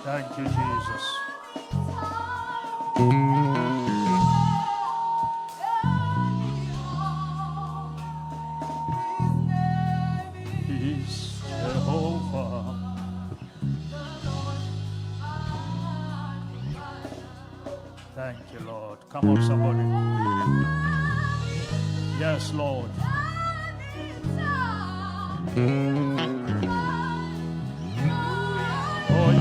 Thank you, Jesus. He's Jehovah. Thank you, Lord. Come on, somebody. Yes, Lord. Oh, oh, you.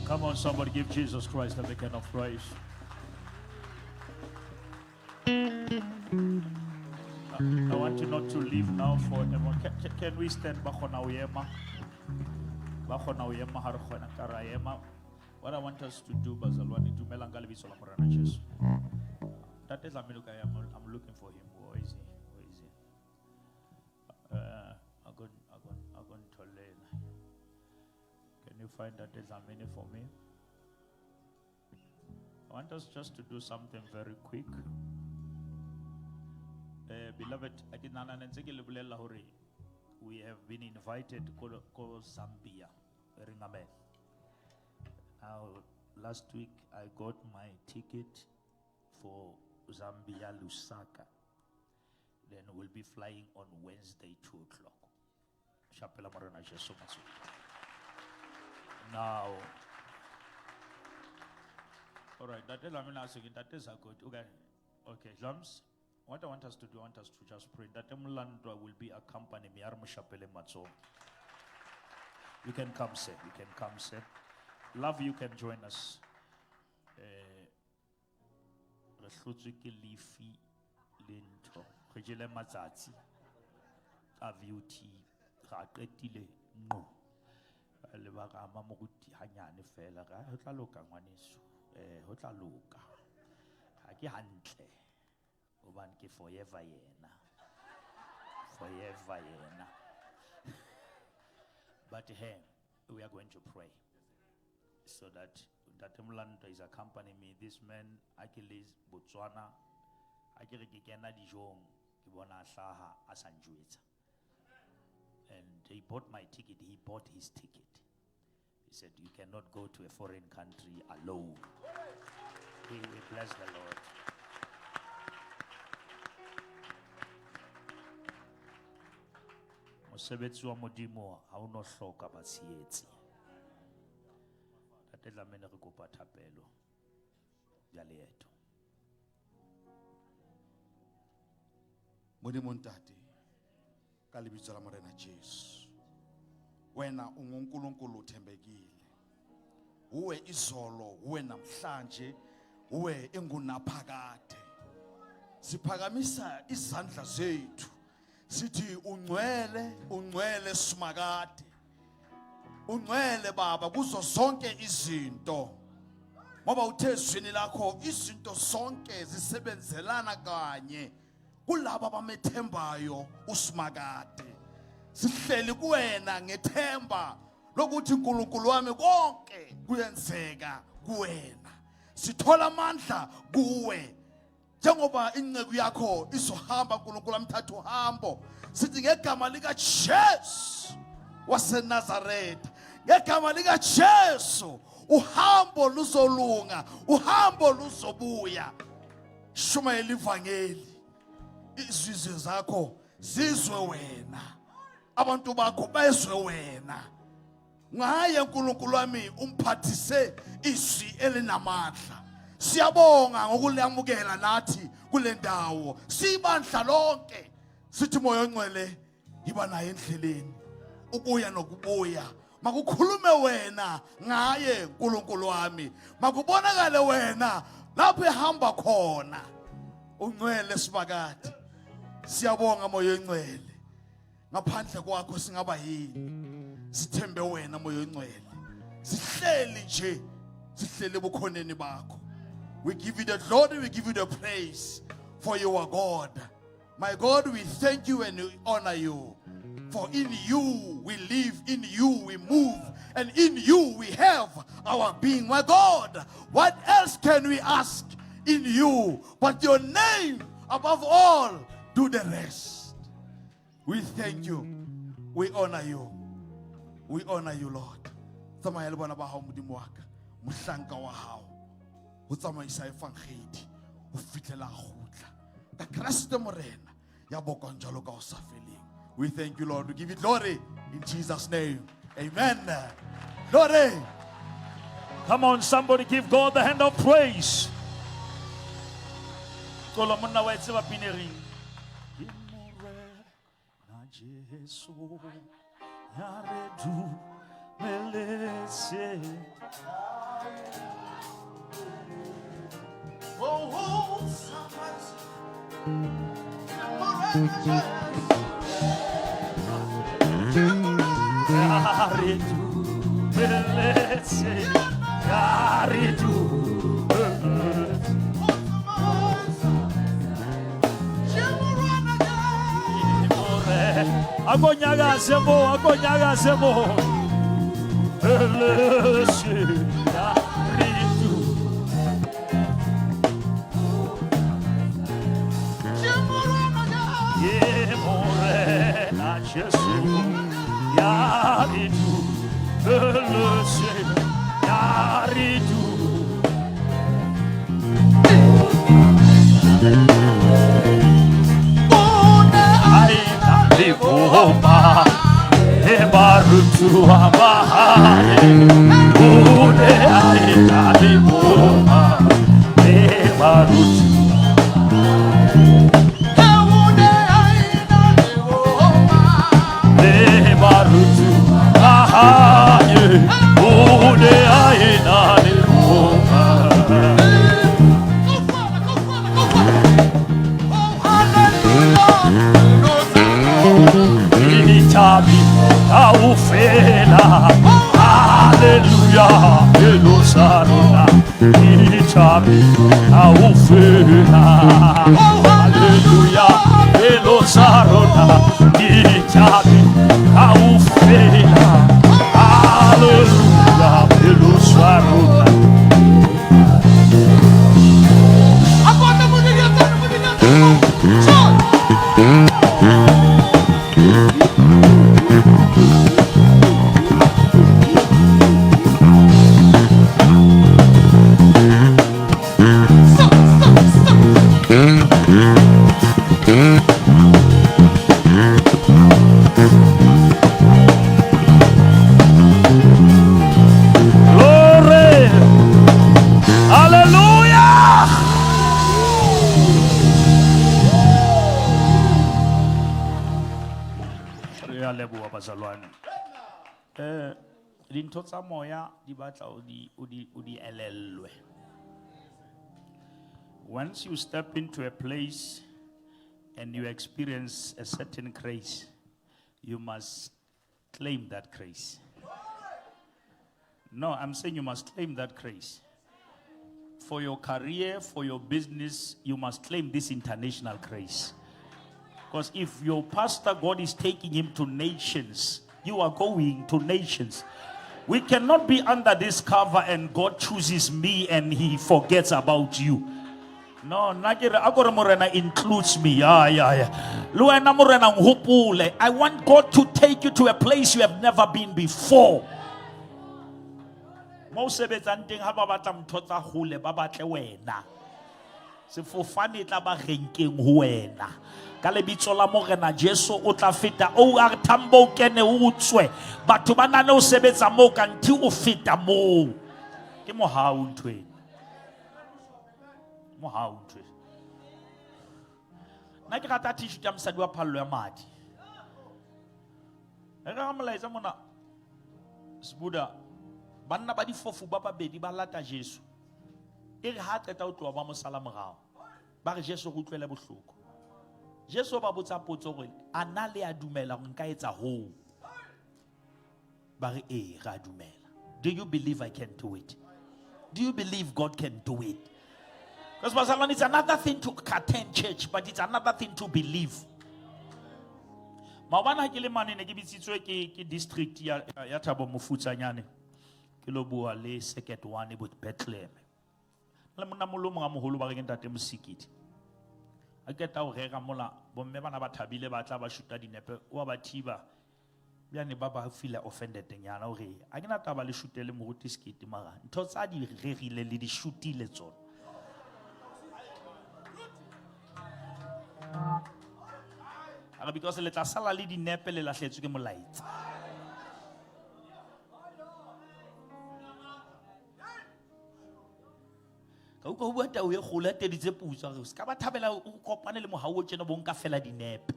Come on, somebody, give Jesus Christ a big hand of praise. I want you not to leave now for a moment. Can we stand? Ba kgona ho ema? Ba kgona ho ema, ha re kgona ka ra ema. What I want us to do, bazalwane, dumelang ka lebitso la Morena Jesu. Ntate Dlamini o kae? I'm looking for him. Where is he? Where is he? Agon Tolena. Can you find Ntate Dlamini for me? I want us just to do something very quick. Beloved, I ke nahana ntse ke le bolella hore we have been invited ko Zambia. Re reng amen. Now, last week I got my ticket for Zambia, Lusaka. Then we'll be flying on Wednesday, 2 o'clock. Shapela Morena Jesu matsoho. Now, all right, Ntate Dlamini a se ke, Ntate Zakoti, okay. Okay, Dlams, what I want us to do, I want us to just pray. Ntate Mulandwa will be accompanying me. A re mo shapele matsoho. You can come, sir. You can come, sir. Love, you can join us. Re hlotswe ke lefi le ntho. Re jele matsatsi a VUT. Ra qetile nqo. Le ba ka ama moruti hanyane fela. Ra ho tla loka ngwaneso. Ho tla loka. Ha ke hantle. Hobane ke forever yena. Forever yena. But hey, we are going to pray. So that Ntate Mulandwa is accompanying me. This man, Achilles, Botswana, ha ke re ke kena dijong, ke bona a hlaha a sa njwetsa. And he bought my ticket. He bought his ticket. He said, you cannot go to a foreign country alone. We bless the Lord. Mosebetsi wa Modimo ha o no hloka batshehetsi. Ntate Dlamini, re kopa thapelo ya leeto. Modimo Ntate, ka lebitso la Morena Jesu. Wena unguNkulunkulu uthembekile. Uwe izolo, uwe namhlanje, uwe engunaphakade. Siphakamisa izandla zethu. Sithi ungcwele, ungcwele simakade. Ungcwele Baba kuzo zonke izinto. Ngoba uthe ezwini lakho izinto zonke zisebenzelana kanye kulabo abamethembayo usimakade. Sihleli kuwena ngethemba lokuthi uNkulunkulu wami konke kuyenzeka kuwena. Sithola amandla kuwe. Njengoba inceku yakho izohamba uNkulunkulu amthatha uhambo. Sithi ngegama lika Jesu waseNazaretha, ngegama lika Jesu uhambo luzolunga, uhambo luzobuya. Shumayela ivangeli, izizwe zakho zizwe wena, abantu bakho bezwe wena. Ngaye uNkulunkulu wami umphathise izwi elinamandla. Siyabonga ngokulamukela nathi kule ndawo, sibandla lonke sithi moya ongcwele yiba naye endleleni ubuya nokubuya. Makukhulume wena ngaye uNkulunkulu wami, makubonakale wena lapho ehamba khona. Ungcwele sibakade, siyabonga moya ongcwele. Ngaphandle kwakho singaba yini? Sithembe wena Moya oNgcwele. Sihleli nje, sihleli ebukhoneni bakho. We give you the glory, we give you the praise, for you are God. My God, we thank you and we honor you. For in you we live, in you we move, and in you we have our being. My God, what else can we ask in you but your name above all? Do the rest. We thank you. We honor you. We honor you, Lord. Tsamaya le bana ba hao Modimo wa ka, mohlanka wa hao. Ho tsamaisa evangedi ho fihlela a kgutla. Ka Kreste Morena ya bokwang jwalo ka ho sa feleng. We thank you, Lord. We give you glory in Jesus' name. Amen. Glory. Come on, somebody give God the hand of praise. Kolo monna wa e tseba pina e reng? Ke Morena Jesu, ya re dumeletse. Oh, Morena Jesu. Ya re dumeletse, ya re dumeletse. Akonyakaze mo, akonyakaze mo. Elesi ya ritu. Ye morena Jesu. Ya ritu. Elesi ya ritu. Ai liboma. E barutu abahane. Une ai liboma. E barutu. E barutu ahaye. Une ai liboma. Itabi kaufela. Hallelujah. Elosarona. Itabi kaufela. Hallelujah. Elosarona. Itabi kaufela. Hallelujah. Elosarona. Glory. Hallelujah. Re a leboha bazalwane. Dintho tsa moya di batla o di, o di, o di elellwe. Once you step into a place and you experience a certain grace, you must claim that grace. No, I'm saying you must claim that grace. For your career, for your business, you must claim this international grace. Because if your pastor, God is taking him to nations, you are going to nations. We cannot be under this cover and God chooses me and he forgets about you. No, nna ke re, a ko re Morena includes me. Yeah, yeah, yeah. Le wena Morena nhopole. I want God to take you to a place you have never been before. Mo o sebetsang teng ha ba batla ntho tsa hole, ba batle wena. Sefofane e tla ba renkeng ho wena. Ka lebitso la Morena Jesu o tla feta O R Tambo o kene o tswe. Batho ba nane o sebetsa moo kanthe o feta moo. Ke mohau ntho ena. Mohau ntho ena. Nna ke rata t-shirt ya mosadi wa phallo ya madi. Re ra molaetsa mona, Sebuda, banna ba difofu ba babedi ba lata Jesu. E re ha qeta ho tloha ba mo sala morao. Ba re Jesu re utlwele bohloko. Jesu ba botsa potso hore a na le a dumela hore nka etsa hoo. Ba re ee, ra dumela. Do you believe I can do it? Do you believe God can do it? Because bazalwane, it's another thing to attend church, but it's another thing to believe. Maobane ha ke le mane ne ke bitsitswe ke district ya Thabo Mofutsanyane. Ke lo bua le Circuit 1 with Bethlehem. Le monna moholo o mong a moholo ba re ke Ntate Mosikiti. Ha ke qeta ho rera mola, bomme bana ba thabile ba tla ba shuta dinepe, wa ba thiba. Bjane ba ba feel offended nyana hore ha ke na taba le shute le moruti Sekete mara ntho tsa di rerile le di shutile tsona. A re because le tla sala le dinepe le lahletswe ke molaetsa. Ka utlwa ho bua tau e kgolo ya teditse putswa, re se ka ba thabela o kopane le mohau o tjena bo nka fela dinepe.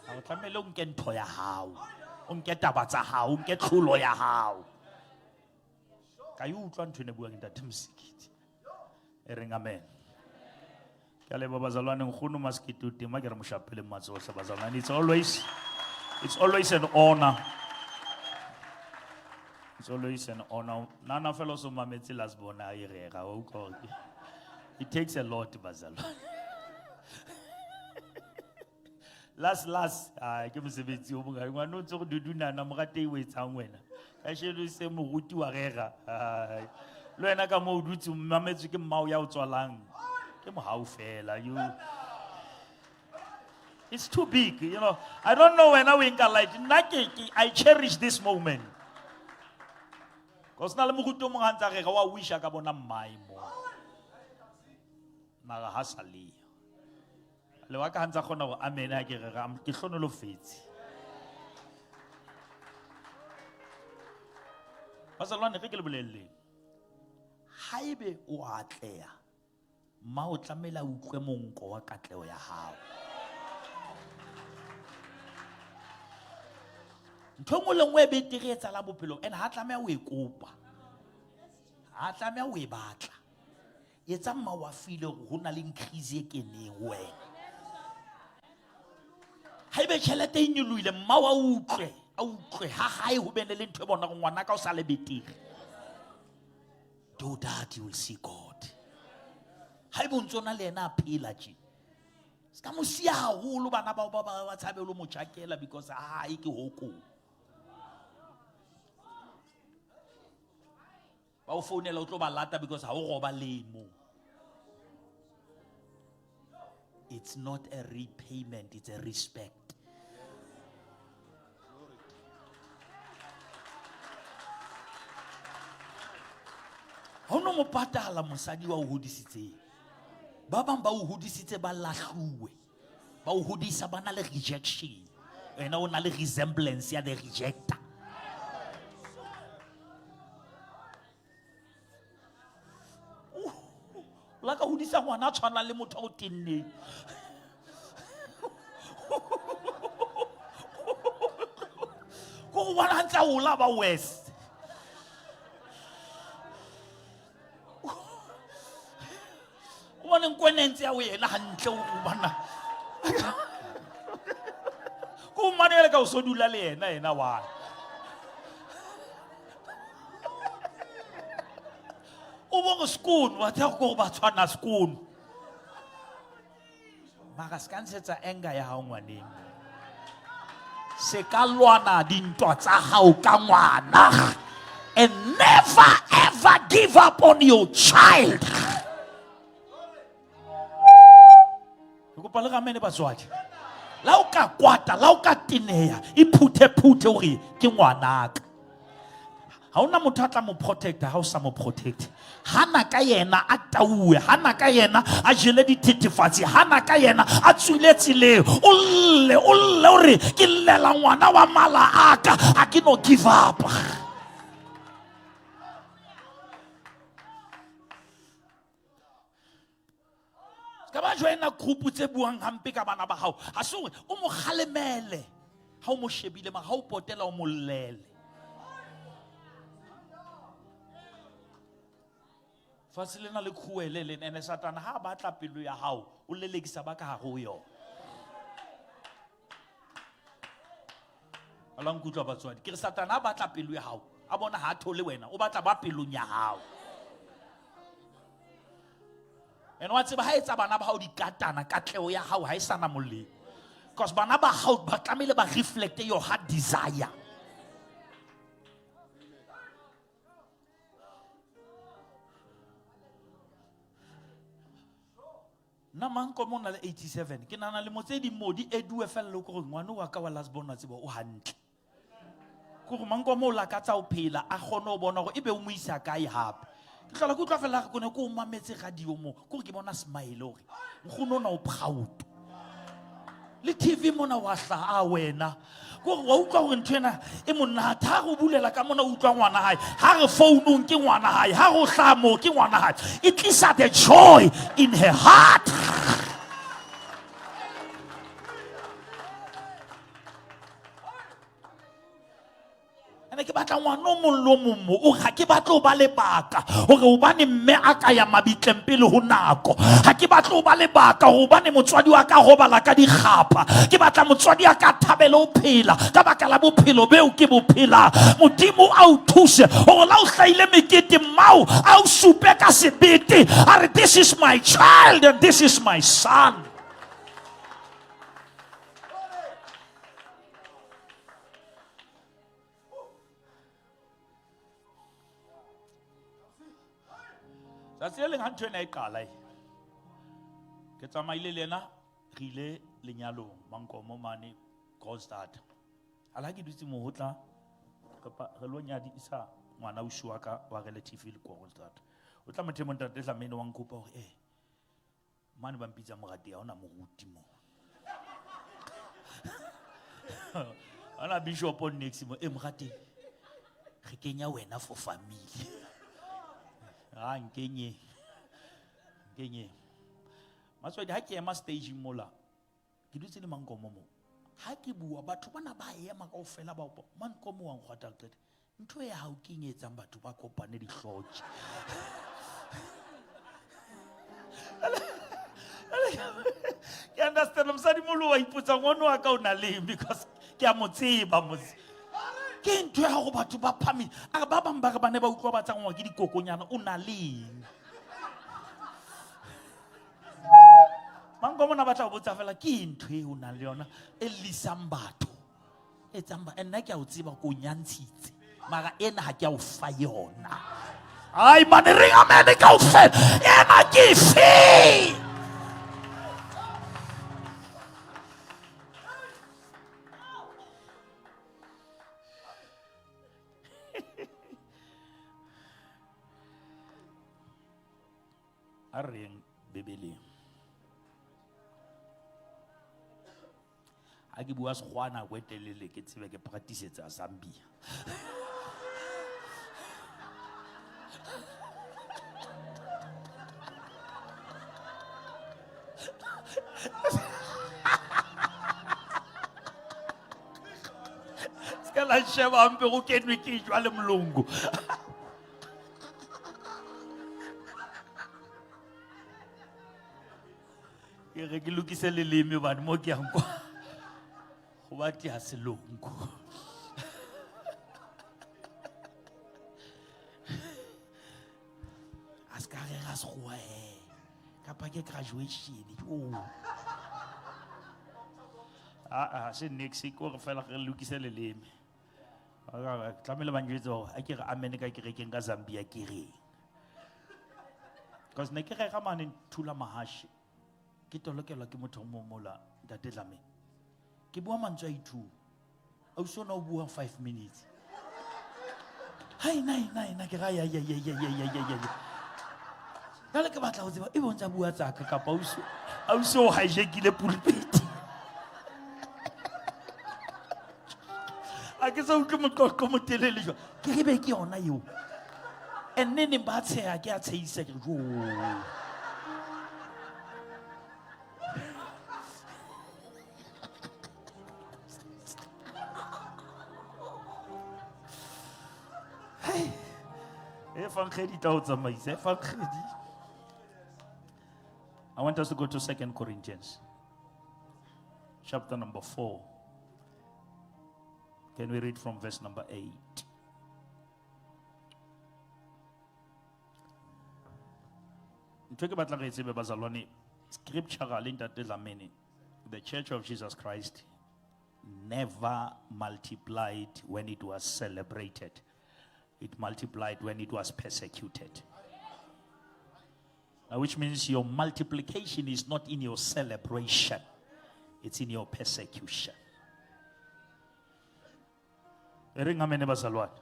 Ha o tlamehile o nke ntho ya hao, o nke taba tsa hao, o nke tlholo ya hao. Ka e utlwa ntho ene buang Ntate Mosikiti. E reng amen. Ke a leboha bazalwane, nkgono Masekete o teng, ma ke re moshapele matsoho hle bazalwane. It's always an honor. It's always an honor. Nana fela o so mametse last bona e rera, wa utlwa hore it takes a lot bazalwane. Last, last, ah, ke mosebetsi o mongata. Ngwana o ntse go dudunana, moratei o etsang wena. Kasheno se moruti wa rera. Ai. Le wena ka moo o dutse, o mametswe ke mmao ya o tswalang. Ke mohau fela, you. It's too big, you know. I don't know when I wink a light. Nna ke, I cherish this moment. Because na le moruti o mong ha ntse a rera, wa wisha ka bona mmae mo. Mara ha sa leyo. Le wa ka ha ntse a kgona hore amen ha ke rera, ke hlonolofetse. Bazalwane, re ke le bolelleng. Haebe o atleha, mma o tlamehile a utlwe monko wa katleho ya hao. Ntho e nngwe le nngwe e betere e etsahalang bophelong, and ha tlameha o e kopa. Ha tlameha o e batla. Etsa mma wa feel hore ho na le increase e keneng ho wena. Haebe tjhelete e nyolohile, mma wa utlwe, a utlwe ha hae ho bene le ntho e bona hore ngwana ka o sa le betere. Do that, you will see God. Haebe o ntso na le yena a phela tje. Se ka mo siya haholo bana bao ba ba ba tshabe lo mo tjhakela because ha hae ke hokong. Ba o founela o tlo ba lata because ha o robale moo. It's not a repayment, it's a respect. Ha o no mo patala mosadi wa o hodisitseng. Ba bang ba o hodisitse ba lahluwe. Ba o hodisa ba na le rejection. Wena o na le resemblance ya the rejector. La ka hodisa ngwana a tshwanang le motho a o tenneng. Ko go bona ntse a hola ba worse. O bone nkwene ntse ya o ena hantle o bona. Ko mmane ele ka o so dula le yena, yena wa. O bo re skoon, wa tseba ko ba tshwana skoon. Mara se ka ntshetsa anger ya hao ngwaneng. Se ka lwana dintwa tsa hao ka ngwana. And never ever give up on your child. Ke kopa le ramene batswadi. La o ka kwata, la o ka teneha, iphuthe-phuthe hore ke ngwanaka. Ha hona motho a tla mo protecta ha o sa mo protect. Hana ka yena a tauwe, hana ka yena a jele dithethefatsi, hana ka yena a tswile tseleng. O lle, o lle o re ke llela ngwana wa mala a ka, ha ke no give up. Ka ba joina group tse buang hampe ka bana ba hao. Ha se hore o mo kgalemele ha o mo shebile, mara ha o potela o mo llele. Fatshe lena le cruel le ene Satana ha batla pelo ya hao, o lelekisa ba ka hare ho yona. A la nkutlwa batswadi. Ke re Satana a batla pelo ya hao. A bona ha a thole wena, o batla ba pelong ya hao. And wa tseba ha etsa bana ba hao dikatana, katleho ya hao ha e sana molemo. Because bana ba hao ba tlamehile ba reflect your heart desire. Nna mankomo o na le 87 ke nahana lemo tse ding moo di eduwe fela le kore ngwane wa ka wa last born wa tseba o hantle. Kore mankomo o lakatsa ho phela a kgone ho bona hore ebe o mo isa kae hape. Ke hlola ke utlwa fela re kone ko o mametse radio mo, kore ke bona smile hore nkgono ona o proud. Le TV mona wa hlaha a wena. Kore wa utlwa hore ntho ena e monate ha re o bulela ka mona o utlwa ngwana hae. Ha re founung ke ngwana hae, ha re o hlaha moo ke ngwana hae. E tlisa the joy in her heart. Ene ke batla ngwana o mong le o mong mo, o ga ke batle ho ba lebaka hore hobane mme a ka ya mabitleng pele ho nako. Ga ke batle ho ba lebaka hore hobane motswadi wa ka robala ka dikgapha. Ke batla motswadi a ka thabele ho phela ka baka la bophelo beo ke bo phelang. Modimo a o thuse hore la o hlahile mekete mmao a o supe ka sebete a re this is my child and this is my son. Tsatsi le leng ha ntho ena e qala e, ke tsamaile le ena re ile lenyalong Mankomo mane Kroonstad. A la ke dutse moo ho tla re lo nyadisa ngwana ausi wa ka wa relative le Kroonstad. O tla motho e mong ntate Dlamini wa nkopa hore mane ba mpitsa morati ha hona moruti mo. Hona bishop on next mo morati re kenya wena for family. Ah nkenye. Nkenye. Matswadi ha ke ema stage mola ke dutse le Mankomo mo. Ha ke bua batho bana ba ema kaofela ba opa. Mankomo wa nkgwata qete. Ntho ya hao ke eng e etsang batho ba kopane dihlooho tje? Ke understand mosadi molo wa ipotsa ngwana wa ka o na leng because ke a mo tseba mos. Ke ntho ya hore batho ba phame. A re ba bang ba re ba ne ba utlwa ba tsangwa ke dikokonyana o na leng. Mankomo na batla ho botsa fela ke ntho e o nang le yona e llisang batho. E tsang ba nna ke a o tseba ko nyantshitse mara ena ha ke a o fa yona. Ai mane re amene kaofela ena ke efe? A re reng Bibeleng. Ha ke bua Sekgowa nako e telele ke tsebe ke practice-etsa Zambia. Se ka la nsheba hampe go kenwe ke jwale molongo. Ke re ke lokise leleme hobane mo ke yang kwa go batleha selongo. A se ka rera Sekgowa he kapa ke graduation. Oh. Ah, ah, se niks ke gore fela re lokise leleme. Tlamehile ba njwetse hore a ke re amen ka kerekeng ka Zambia ke reng. Because ne ke rera mane Thula Mahashe. Ke tolokelwa ke motho o mong mola ntate Dlamini. Ke bua mantswe a i-two. Ausi ona o bua 5 minutes. Hai nai nai na ke ra ya ya ya ya ya ya ya ya. Jwale ke batla ho tseba e bontsa bua tsaka kapa ausi ausi o hijackile pulpit. A ke sa utlwe moqoqo o motelele jwang. Ke re be ke yona eo. And neng neng ba tsheha ke a tshehisa ke re jo. Evangeli tla o tsamaisa, evangeli. I want us to go to 2 Corinthians chapter number 4. Ke Can we read from verse number 8? Ntho e ke batlang re e tsebe bazalwane, scripturally, Ntate Dlamini, the Church of Jesus Christ never multiplied when it was celebrated. It multiplied when it was persecuted. Now, which means your multiplication is not in your celebration, it's in your persecution. E reng amene bazalwane.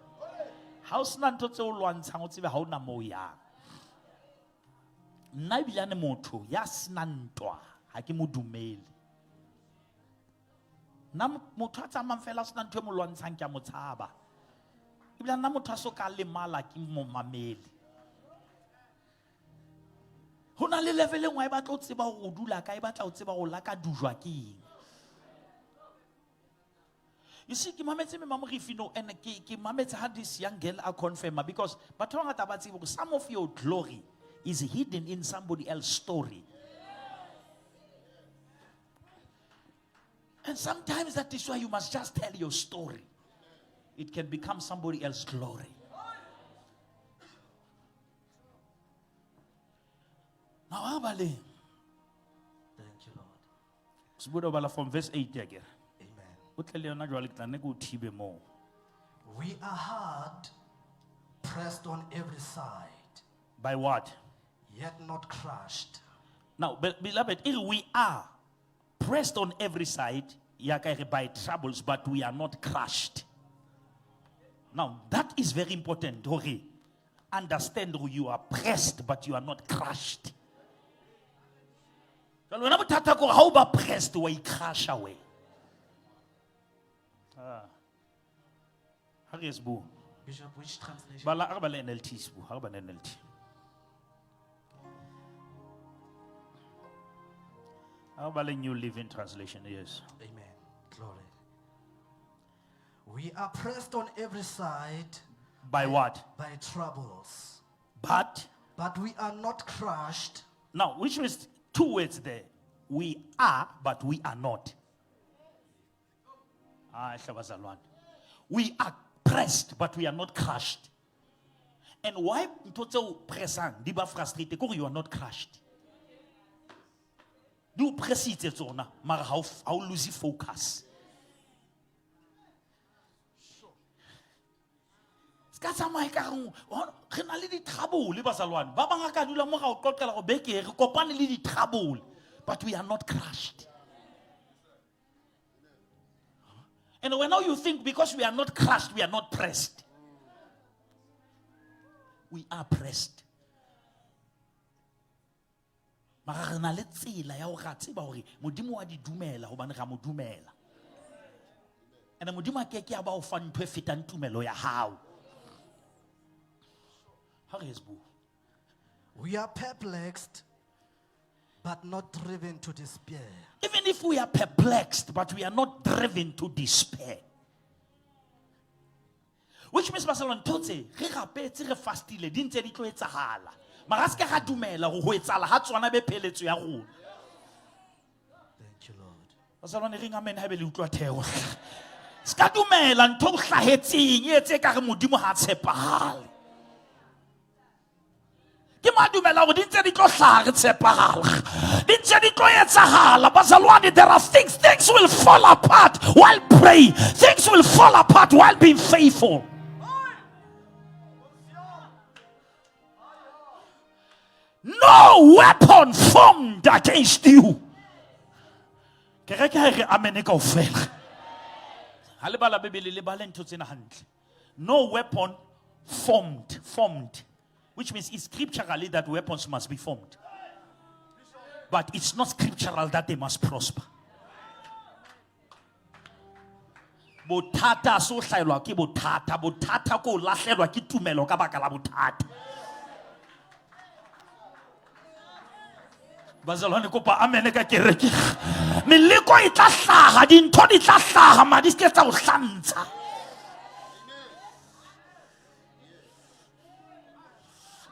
Ha o sena ntho tse o lwantshang, o tsebe ha o na moo o yang. Nna ebilane motho ya senang ntwa ha ke mo dumele. Nna motho a tsamayang fela a sena ntho e mo lwantshang ke a mo tshaba. Ebile nna motho a so ka lemala ke mo mamele. Ho na le level e nngwe e batla ho tseba hore o dula kae, e batla ho tseba hore o laka dujwa ke eng. You see, ke mametse Mme Mamorifino and ke mametse ha this young girl a confirm because batho ba bangata ba tsebe hore some of your glory is hidden in somebody else's story. And sometimes that is why you must just tell your story. It can become somebody else's glory. Now, ha ba le? Thank you, Lord. Sibuda bala from verse 8 again. Amen. O tle le yona jwale ke tla nne ke o thibe moo. We are hard pressed on every side, By what? yet not crushed. Now, beloved, if we are pressed on every side, ya ka e re by troubles, but we are not crushed. Now, that is very important. Hore understand who you are pressed, but you are not crushed. Jwale wena bothata ke hore ha o ba pressed, wa i-crush away. Ah. Ha re ye Sbu. Bishop, which translation? Bala, ha re bale NLT, Sbu. Ha re bale NLT. Ha re bale New Living Translation, yes. Amen. Glory. We are pressed on every side By what? by troubles, But, but we are not crushed. now, which means two words there. We are, but we are not. Ah, hle bazalwane. We are pressed, but we are not crushed. And why ntho tseo pressang di ba frustrated? Ke hore you are not crushed. Di o pressitse tsona, mara ha o lose focus. Se ka tsamaya ka reng, re na le di-trouble, bazalwane. Ba bang a ka dula mo ga o qoqela go beke, re kopane le di-trouble, but we are not crushed. And when now you think because we are not crushed, we are not pressed. We are pressed. Mara re na le tsela ya hore ra tseba hore Modimo wa di dumela hobane ra mo dumela. And Modimo a ke ke a ba o fa ntho e fetang tumelo ya hao. Ha re ye Sbu. We are perplexed, but not driven to despair. Even if we are perplexed, but we are not driven to despair. Which means, Pastor ntho tse, re rapetse, re fastile, di ntse di tlo etsahala. Mara se ke ra dumela hore ho etsahala ha tsona be pheletso ya rona. Thank you, Lord. Bazalwane, re amen haebe le utlwa thero. Se ka dumela ntho o hlahetseng e etse ekare Modimo ha a tshepahale. Ke mo a dumela hore di ntse di tlo hlaha, re tshepahala. Di ntse di tlo etsahala. Bazalwane, there are things, things will fall apart while praying. Things will fall apart while being faithful. No weapon formed against you. Kereke ha e re amen kaofela. Ha le bala Bibele, le bale ntho tsena hantle. No weapon formed, formed, which means it's scripturally that weapons must be formed. But it's not scriptural that they must prosper. Bothata so hlaelwa ke bothata, bothata ko lahlelwa ke tumelo ka baka la bothata. Bazalwane kopa amen ka kereke. Meleko e tla hlaha, dintho di tla hlaha, madi se ke tsa o hlantsha.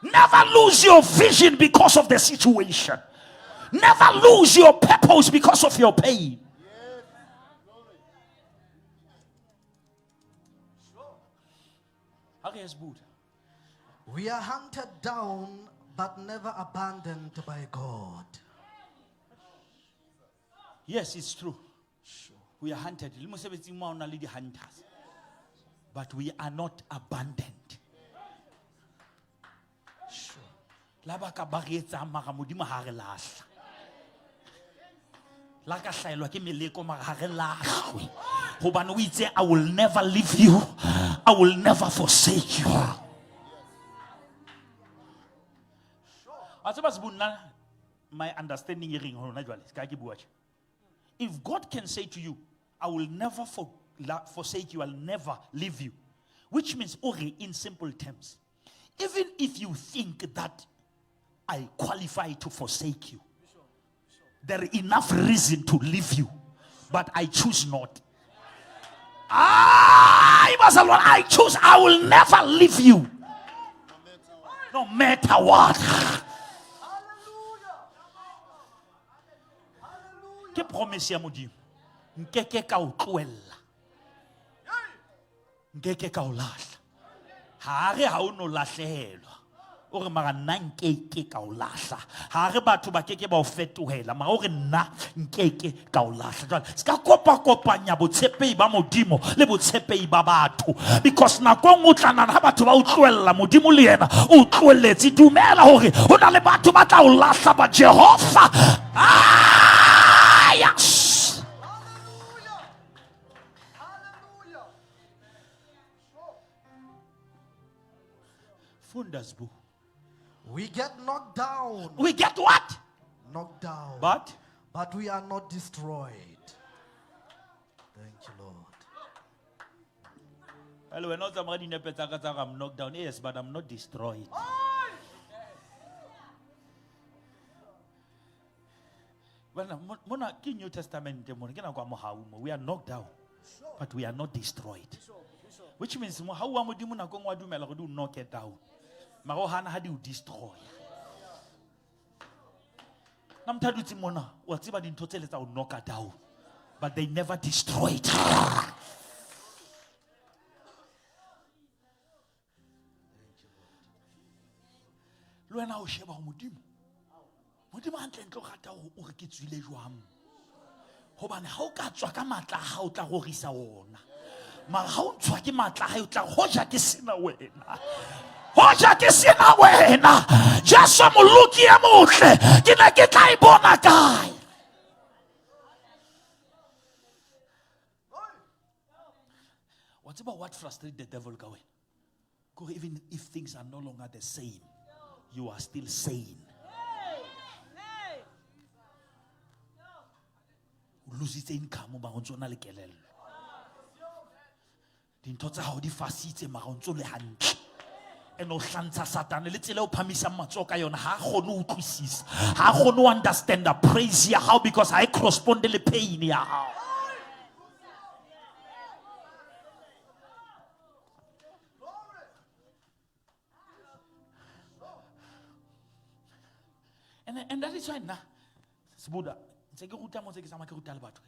Never lose your vision because of the situation. Never lose your purpose because of your pain. Ha re ye Sebuda. We are hunted down, but never abandoned by God. Yes, it's true. We are hunted. Le mosebetsing mo ha ho na le di-hunters. But we are not abandoned. Sure. La ba ka ba re etsang mara Modimo ha re lahla. La ka hlaelwa ke meleko mara ha re lahlwe. Hobane o itse, I will never leave you. I will never forsake you. Wa tseba Sbu, nna, my understanding e reng hona jwale, se ka ke bua tje. If God can say to you, I will never forsake you, I'll never leave you. Which means, okay, in simple terms, even if you think that I qualify to forsake you, there is enough reason to leave you, but I choose not. I, bazalwane, I choose, I will never leave you. No matter what. Ke promise ya Modimo. Nkeke ka o tlohella. Nkeke ka o lahla. Ha re ha o no lahlehelwa. O re mara nna nkeke ka o lahla. Ha re batho ba keke ba o fetohela, mara o re nna nkeke ka o lahla. Jwale, se ka kopa-kopanya botshepehi ba Modimo le botshepehi ba batho. Because nako e nngwe o tla nahana ha batho ba o tlohella, Modimo le yena o tlohelletse. Dumela hore ho na le batho ba tla o lahla, ba Jehova. Yes. Funders bu. We get knocked down. We get what? Knocked down. But? But we are not destroyed. Thank you, Lord. Well, we're not somebody nepe tsa ka tsa I'm knocked down. Yes, but I'm not destroyed. Well, mona ke New Testament mona ke nako ya mohau mo. We are knocked down, but we are not destroyed. Which means mohau wa Modimo nako e nngwe wa dumela gore di o knock it down. Mara o hana ha di o destroy. Na motho a dutseng mona, wa tseba dintho tsele tsa o knock down, but they never destroyed. Le wena o sheba ho Modimo. Modimo hantlentle o rata hore o re ke tswile jwang. Hobane ha o ka tswa ka matla a hao, o tla rorisa ona. Mara ha o ntshwa ke matla a hae, o tla hoja ke sena wena. Hoja ke sena wena. Jesu moloki e motle, ke ne ke tla e bona kae? Wa tseba what frustrates the devil ka wena? Kore even if things are no longer the same, you are still sane. O lositse income mara o ntso na le kelello. Dintho tsa hao di fasitse mara o ntso le hantle. And o hlantsha Satane le tsela e o phahamisang matsoho ka yona, ha a kgone ho utlwisisa. Ha a kgone ho understand the praise ya hao because ha e correspond le pain ya hao. And that is why na, Sebuda, ntse ke ruta mo, ntse ke tsamaya ke ruta le batho.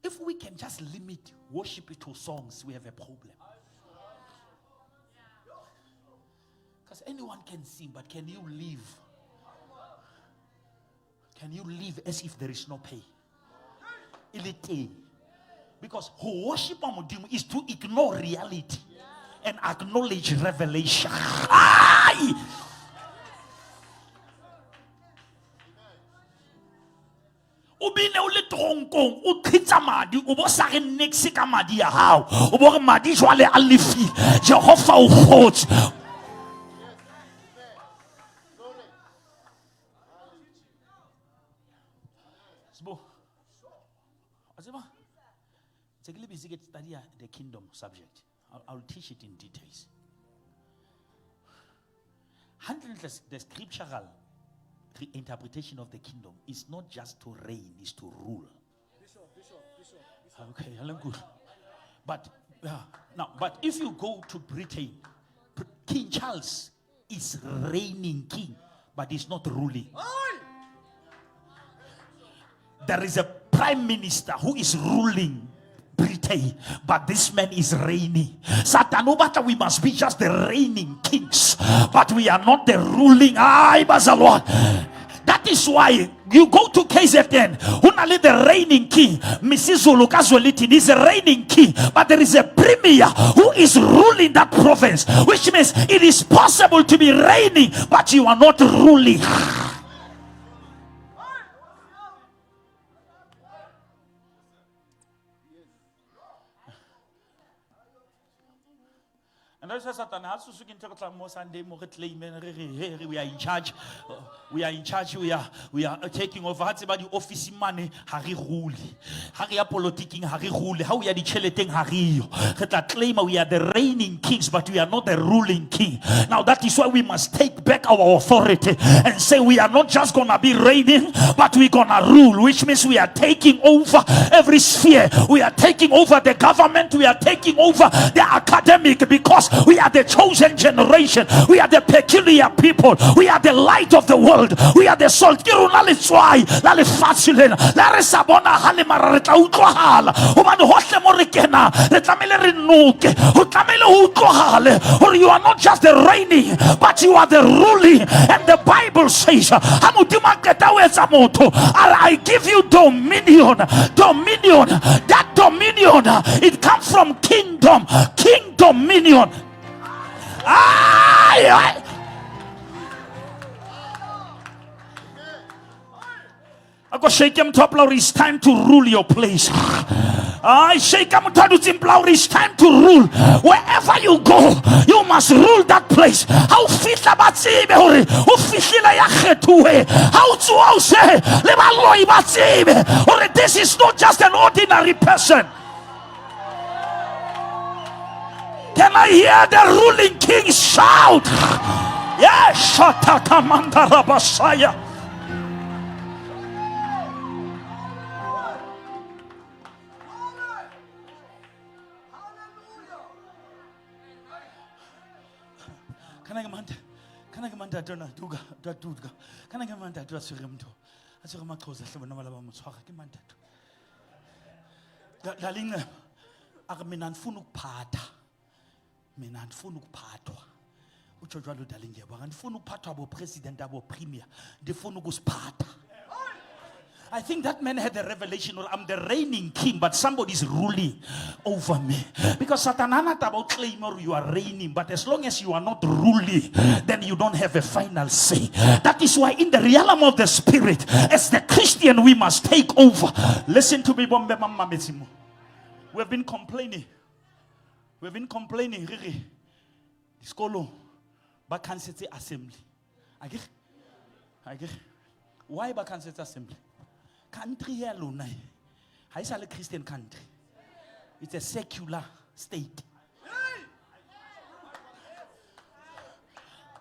If we can just limit worship to songs, we have a problem. Because anyone can sing, but can you live? Can you live as if there is no pay? E le teng. Because ho worship Modimo is to ignore reality and acknowledge revelation. Ai! O bine o le tronkong, o qhitsa madi, o bo sa re niks ka madi ya hao. O bo re madi jwale a lefile. Jehova o kgotse. Sbo. Wa tseba? Ntse ke le busy ke study the kingdom subject. I'll teach it in details. Hantle-ntle, the scriptural interpretation of the kingdom is not just to reign, it's to rule. Okay, hello, good. But now, but if you go to Britain, King Charles is reigning king, but he's not ruling. There is a prime minister who is ruling Britain. entertain, but this man is reigning. Satan o batla we must be just the reigning kings, but we are not the ruling. Ai bazalwane. That is why you go to KZN, ho na le the reigning king, Misizulu kaZwelithini is a reigning king, but there is a premier who is ruling that province, which means it is possible to be reigning, but you are not ruling. And that's why Satan ha tsoswe ke ntho e re tlang mo Sunday mo re claim-eng, re re, hey, re, we are in charge. We are in charge, we are taking over. Ha tseba di-office mane, ha re rule. Ha re ya politiking, ha re rule. Ha o ya ditjheleteng, ha re yo. Re tla claim we are the reigning kings, but we are not the ruling king. Now that is why we must take back our authority and say we are not just going to be reigning, but we're going to rule, which means we are taking over every sphere. We are taking over the government. We are taking over the academic, because we are the chosen generation. We are the peculiar people. We are the light of the world. We are the salt. Ke rona letswai la lefatshe lena. La re sa bonahale mara re tla utlwahala. Hobane hohle mo re kenang, re tlamehile re noke. Ho tlamehile ho utlwahale hore you are not just the reigning, but you are the ruling. And the Bible says, ha Modimo a qeta ho etsa motho, a re, I give you dominion. Dominion. That dominion, it comes from kingdom. King dominion. Ay, ay. I go shake him top Lord, it's time to rule your place. I shake him top Lord, it's time to rule. Wherever you go, you must rule that place. How fihla ba tsebe hore o fihlile ya kgethuwe. How tsoa o se le baloi ba tsebe hore this is not just an ordinary person. Can I hear the ruling king shout? Yes, Shatakamanda. Kana ke manta, kana ke manta tona duga, da duga. Kana ke manta tona tshwere motho. A tshwere Maxhosa hle bona ba la ba mo tshwara ke manta to. Darling, a re mina ndifuna ukuphatha. Mina ndifuna ukuphathwa. Utsho jwalo darling ngiyabonga. Ndifuna ukuphathwa bo president abo premier. Ndifuna ukusiphatha. I think that man had a revelation, or I'm the reigning king, but somebody's ruling over me. Because Satan hana taba o claim or you are reigning, but as long as you are not ruling, then you don't have a final say. That is why in the realm of the spirit, as the Christian, we must take over. Listen to me, Bombe Mama Metsimo. We have been complaining. We have been complaining. Riri, Diskolo, ba cancel assembly. Akere? Akere? Why ba cancel assembly? Country ya lona e, ha e sa le Christian country. It's a secular state.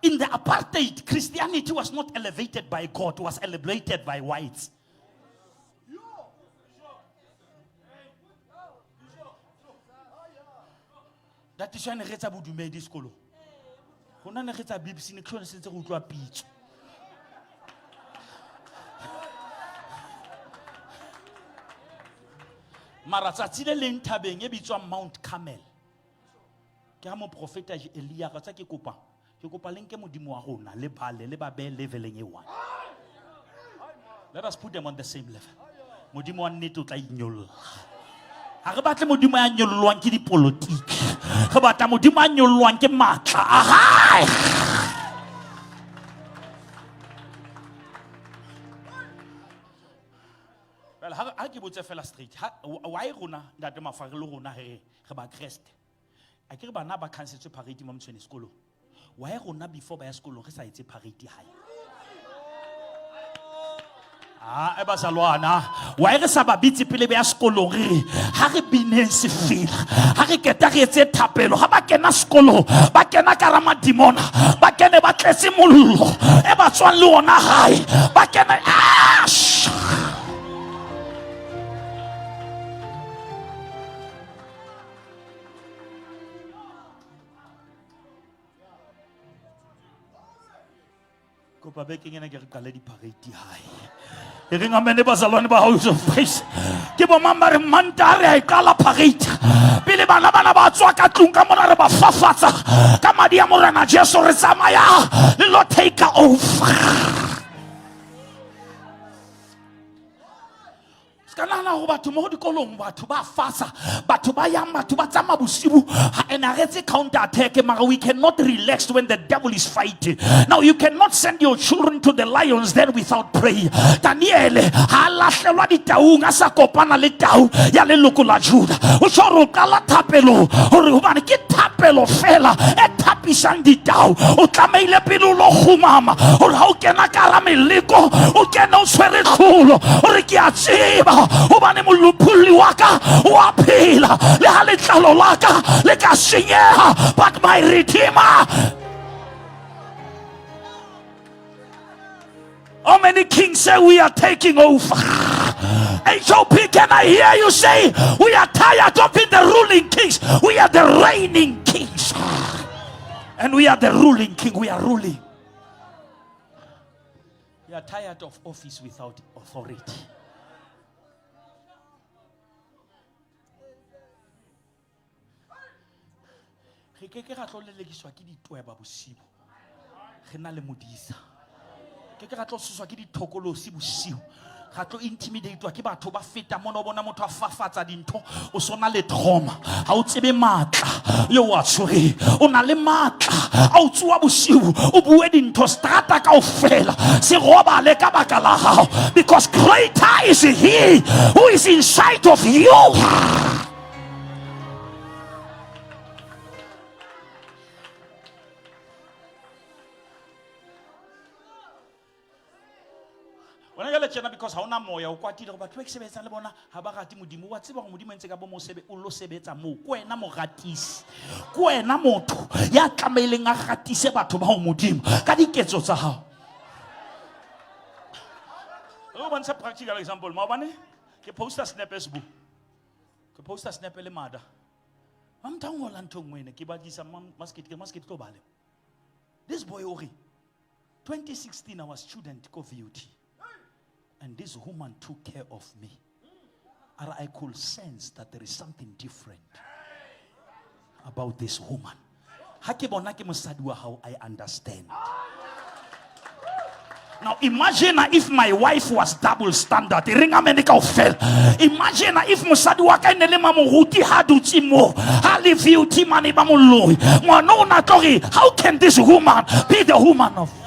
In the apartheid, Christianity was not elevated by God, it was elevated by whites. That is why ne re etsa bodumedi sekolong. Rona ne re etsa BBC, ne ke sone se ntse re utlwa pitso. Mara tsatsi le leng thabeng e bitswang Mount Carmel. Ke ha moprofeta Elia ka tsa ke kopa. Ke kopa le nke Modimo wa rona le bale le ba behe leveleng e one. Let us put them on the same level. Modimo wa nnete o tla inyolla. Ha re batle Modimo ya nyollwang ke dipolotiki. Re batla Modimo ya nyollwang ke matla a hae. Well, ha ke botse fela straight. Ha, why rona, Ntate Mafare le rona re ba Kreste? A ke re bana ba cancetse parade mo Mtshweni sekolong. Why rona before ba ya sekolong re sa etse parade hae? Ah, e bazalwana. Why re sa ba bitse pele ba ya sekolong re re, ha re bineng sefela, ha re keta re etse thapelo, ha ba kena sekolong, ba kena ka ra madimona, ba kene ba tletse mollo, e ba tswang le ona hae, ba kene, ah, sh-. Kopa bekeng ena ke re qale di-parade hae. E reng amene bazalwane ba House of Praise. Ke bo mang ba re Mantaha re a e qala parade. Pele bana bana ba tswa ka tlung ka mona re ba fafatsa ka madi a Morena Jesu re tsamaya le lo take over. Se ka nahana gore batho mo dikolong batho ba fasa batho ba yang batho ba tsamaya bosibu and a re etse counter attack mara we cannot relax when the devil is fighting. Now you cannot send your children to the lions then without prayer. Daniele ha a lahlelwa ditaung a sa kopana le tau ya leloko la Juda. O tjho hore o qala thapelo hore hobane ke thapelo fela e thapisang ditau. O tlamehile pele o lo kgumama hore ha o kena ka hara meleko o kene o tshwere tlholo hore ke a tseba hobane molopolli wa ka o a phela le ha letlalo la ka le ka senyeha, but my redeemer. How many kings say we are taking over? HOP, can I hear you say we are tired of being the ruling kings? We are the reigning kings. And we are the ruling king. We are ruling. We are tired of office without authority. Re ke ke ra tlo lelekiswa ke ditweba bosiu re na le modisa. Ke ke ra tlo soswa ke dithokolosi bosiu, ga tlo intimidatwa ke batho ba feta mona o bona motho a fafatsa dintho o sona le trauma ha o tsebe matla yo o a tshwereng. O na le matla a o tsoa bosiu o bue dintho strata kaofela se robale ka baka la hao, because greater is he who is inside of you. Wena jwale tjena because ha ona moya o kwatile gore batho ba ke sebetsang le bona ha ba rate Modimo. Wa tseba gore Modimo ntse ka bo mo sebe o lo sebetsa moo. Ke wena moratisi, ke wena motho ya tlamehileng a ratise batho ba ho Modimo ka diketso tsa hao. Re o bontshe practical example. Maobane ke posta snap e ke posta snap le mada. Ba motho a ngola ntho e nngwe ena, ke batlisa masket, ke masket tlo bale. This boy o re 2016 I was student ko VUT and this woman took care of me. And I could sense that there is something different about this woman. Ha ke bona ke mosadi wa hao, I understand. Now imagine if my wife was double standard. E reng amen kaofela. Imagine if mosadi wa ka e ne le mamoruti ha dutse mo, ha le VUT mane ba moloi. Ngwana o na tlo re, how can this woman be the woman of?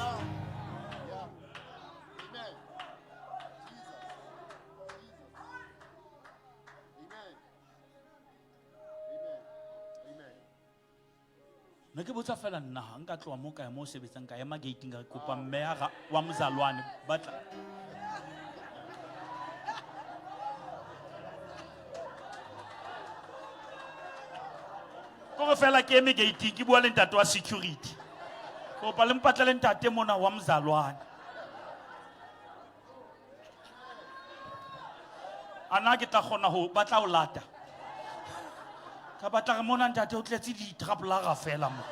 Ne ke botsa fela nna ha nka tloha mo ka ya mo sebetsang ka ema gating ka kopa mme ya wa mozalwane ba tla. Kore fela ke eme gating ke bua le ntate wa security. Kopa le mpatlele ntate mona wa mozalwane. A na ke tla kgona ho ba tla o lata. Ka batla re mona ntate o tletse di-travelara fela mo.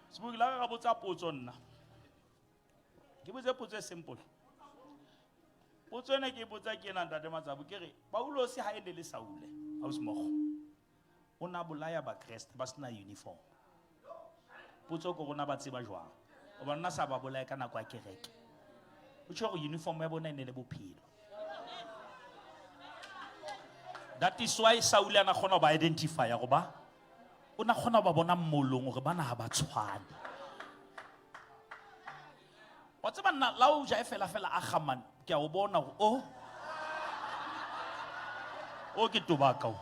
Seboki la ga botsa potso nna. Ke botse potso e simple. Potso ena ke e botsa ke ena ntate Matsabu ke re Paulosi ha e ne le Saule, ausi mmogo. O na bolaya Bakreste ba sena uniform. Potso ke rona ba tseba jwang? Hobane nna sa ba bolaya ka nako ya kereke. O tjho hore uniform ya bona e ne le bophelo. That is why Saule a na kgona ho ba identify hore ba o na kgona ho ba bona mmolong hore bana ha ba tshwane. Wa tseba nna la o ja e fela fela a gamane ke a o bona hore o o ke tobaka o.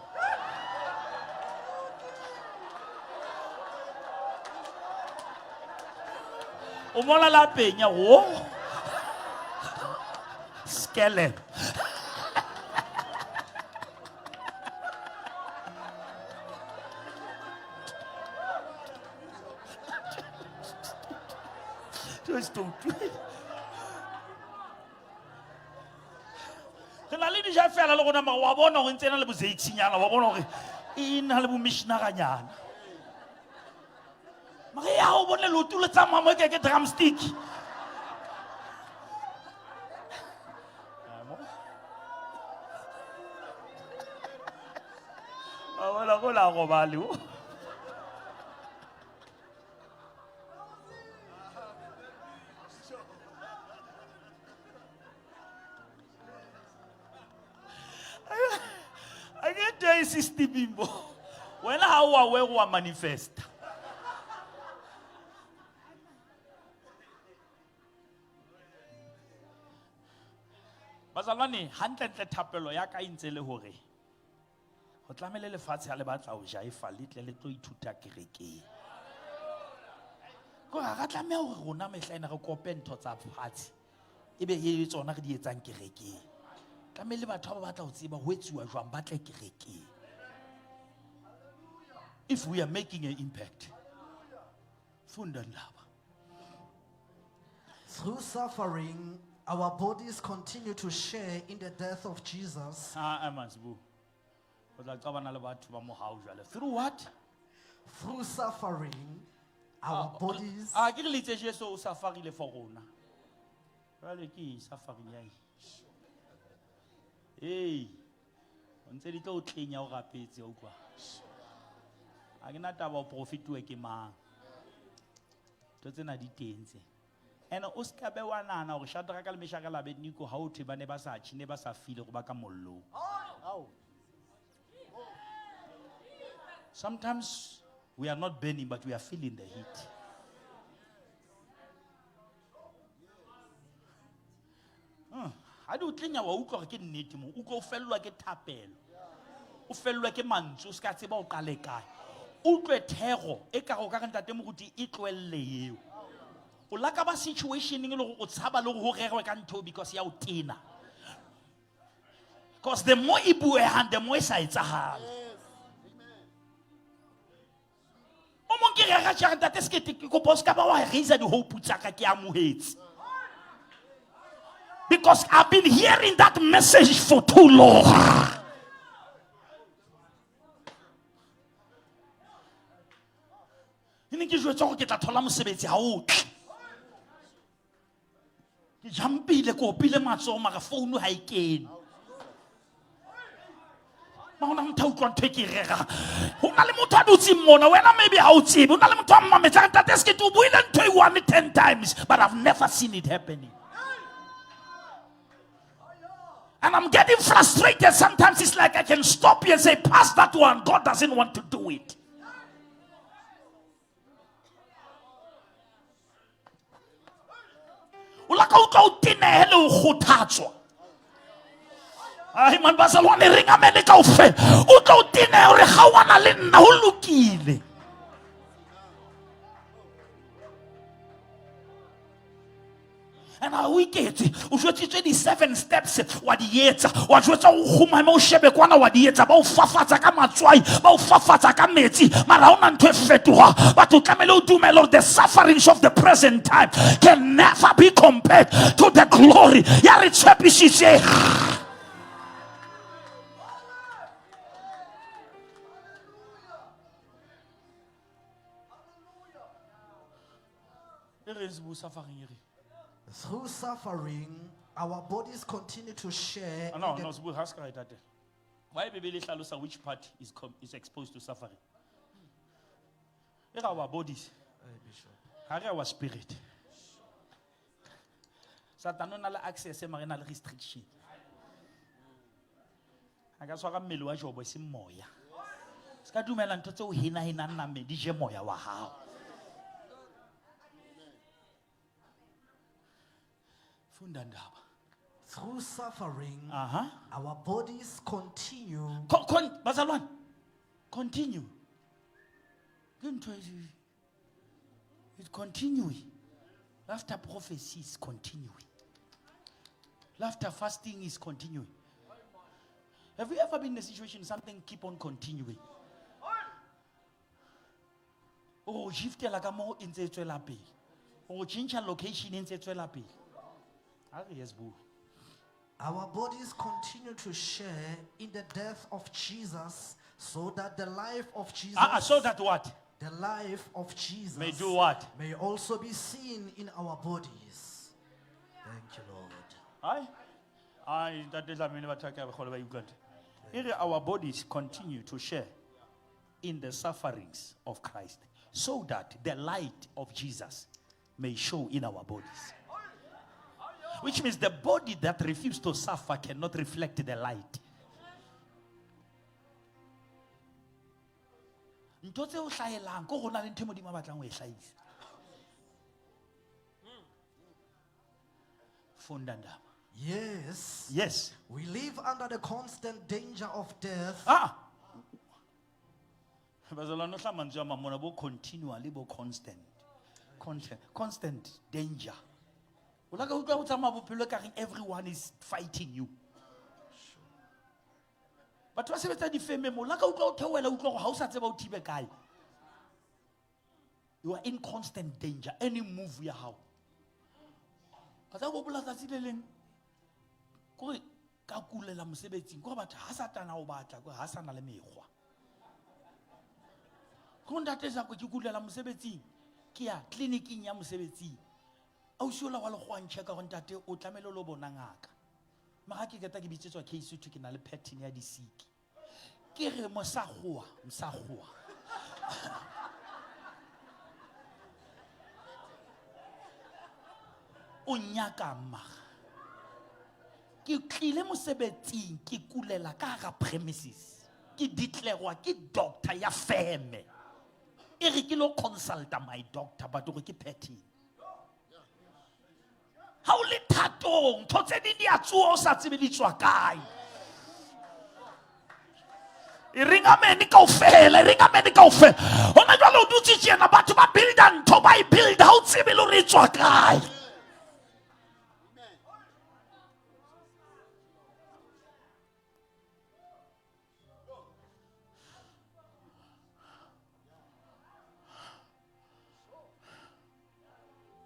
O mona la penya o skele. Stoutu. Re na le dijo fela le rona mara wa bona hore ntse e na le bozeitsinyana, wa bona hore e na le bomissionaranyana. Mara ya o bone leoto le tsamaya mo e ke drumstick. Wa bona go la robale o. A ke tee systeming mo. Wena ha o aware wa manifesta. Bazalwane, hantlentle thapelo ya ka e ntse le hore ho tlamehile lefatshe ha le batla ho jaifa le tle le tlo ithuta kerekeng. Ke hore ha ra tlameha hore rona mehla ena re kope ntho tsa fatshe ebe e tsona re di etsang kerekeng. Tlamehile batho ba ba batla ho tseba ho etsuwa jwang ba tle kerekeng. If we are making an impact, funda ndaba. Through suffering, our bodies continue to share in the death of Jesus. Ah, ah, Masibu. O tla qabana le batho ba mohau jwale. Through what? Through suffering, our bodies Ah, ke re le itse Jesu o safarile for rona. Jwale ke eng suffering ya eng? Hey, o ntse di tlo o tlenya o rapetse, o utlwa. Ha ke na taba o profituwe ke mang. Ntho tsena di teng tse. Ene o ska be wa nahana hore Shadrach le Meshach le Abednego ha ho thwe ba ne ba sa tjhe, ne ba sa file hore ba ka mollong. Sometimes we are not burning, but we are feeling the heat. Ha di o tlenya wa utlwa hore ke nnete mo, utlwa o fellwa ke thapelo. O fellwa ke mantswe, o ska tseba o qale kae. Utlwe thero e ka o ka re ntate moruti e tlohelle eo. O laka ba situation e le hore o tshaba le hore ho rerwe ka ntho because ya o tena. Because the more e buehang, the more e sa etsahale. O mong ke rera tjhe, ntate Sekete, ke kopa o ska ba wa raise di-hope tsa ka, ke amohetse. Because I've been hearing that message for too long. E ne ke jwetswa hore ke tla thola mosebetsi ha o tle. Ke jumpile, ke opile matsoho mara phone ha e kene. Ma hona motho a utlwang ntho e ke e rerang. Ho na le motho a dutseng mona, wena maybe ha o tsebe. Ho na le motho a mmametsang, ntate Sekete, o buile ntho e one 10 times, but I've never seen it happening. And I'm getting frustrated. Sometimes it's like I can stop you and say, pass that one. God doesn't want to do it. O la ka utlwa o tenehe le ho kgothatswa. Ai man, bazalwane, re ngamele kaofela. O tlo o tenehe hore kgaohana le nna, ho lokile. And ha o iketse, o jwetsitswe di-7 steps, wa di etsa, wa jwetsa o kgumame, o shebe kwana, wa di etsa, ba o fafatsa ka matswai, ba o fafatsa ka metsi, mara ha hona ntho e fetohang. Batho tlamehile o dumele hore the sufferings of the present time can never be compared to the glory ya re tshepisitseng. E re se suffering e re. Through suffering, our bodies continue to share. Ah, no, in the no, Sbu, ha se ka e tatela. Why Bibele e hlalosa which part is exposed to suffering? E re our bodies. Hey, Bishop. Ha re our spirit. Satan o na le access mara e na le restriction. A ka tshwara mmele wa Jobo e seng moya. Se ka dumela ntho tseo hena-henang nameng di je moya wa hao. Funda ndaba. Through suffering, Aha. our bodies continue. Bazalwane, continue. Ke ntho e it's continuing. After prophecy is continuing. After fasting is continuing. Have you ever been in a situation something keep on continuing? O shiftela ka mo e ntse e tswela pele. Go change location e ntse e tswela pele. Ha re yes bua. Our bodies continue to share in the death of Jesus, so that the life of Jesus, Ah, ah, so that what? the life of Jesus May do what? may also be seen in our bodies. Thank you, Lord. Ai. Ai, ntate Dlamini batho ba ke ba kgole ba utlwa ntho. E re our bodies continue to share in the sufferings of Christ, so that the light of Jesus may show in our bodies. Which means the body that refuses to suffer cannot reflect the light. Ntho tse o hlahelang, ke hore ho na le ntho e Modimo a batlang ho e hlahisa. Funda ndaba. Yes. Yes. We live under the constant danger of death. Ah. Bazalwane hla mantswe a mang mona, bo continually, bo constant. Constant, constant danger. O la ka utlwa ho tsamaya bophelo ka reng everyone is fighting you. Batho ba sebetsa difemeng mo, la ka utlwa o theohela, utlwa hore ha o sa tseba o thibe kae. You are in constant danger. Any move ya hao. Ka tla hopola tsatsi le leng, kore ka kulela mosebetsing, kore batho ha Satana o batla, kore ha sa na le mekgwa. Ko ntate Zako ke kulela mosebetsing, ke ya tleliniking ya mosebetsing. Ausi ola wa lekgowa ntjheka hore ntate o tlamehile o lo bona ngaka. Mara ha ke qeta ke bitsetswa case thwe ke na le pattern ya disiki. Ke re mosakgowa, mosakgowa. O nyaka mara. Ke tlile mosebetsing, ke kulela ka hara premises. Ke ditlerwa ke doctor ya feme. E re ke lo consulta my doctor, but hore ke pattern. Ha o le thatong, ntho tse ding di a tsoha o sa tsebe di tswa kae. E reng amen kaofela, e reng amen kaofela. Hona jwale o dutse tjena, batho ba builda ntho, ba e builda, ha o tsebe le hore e tswa kae.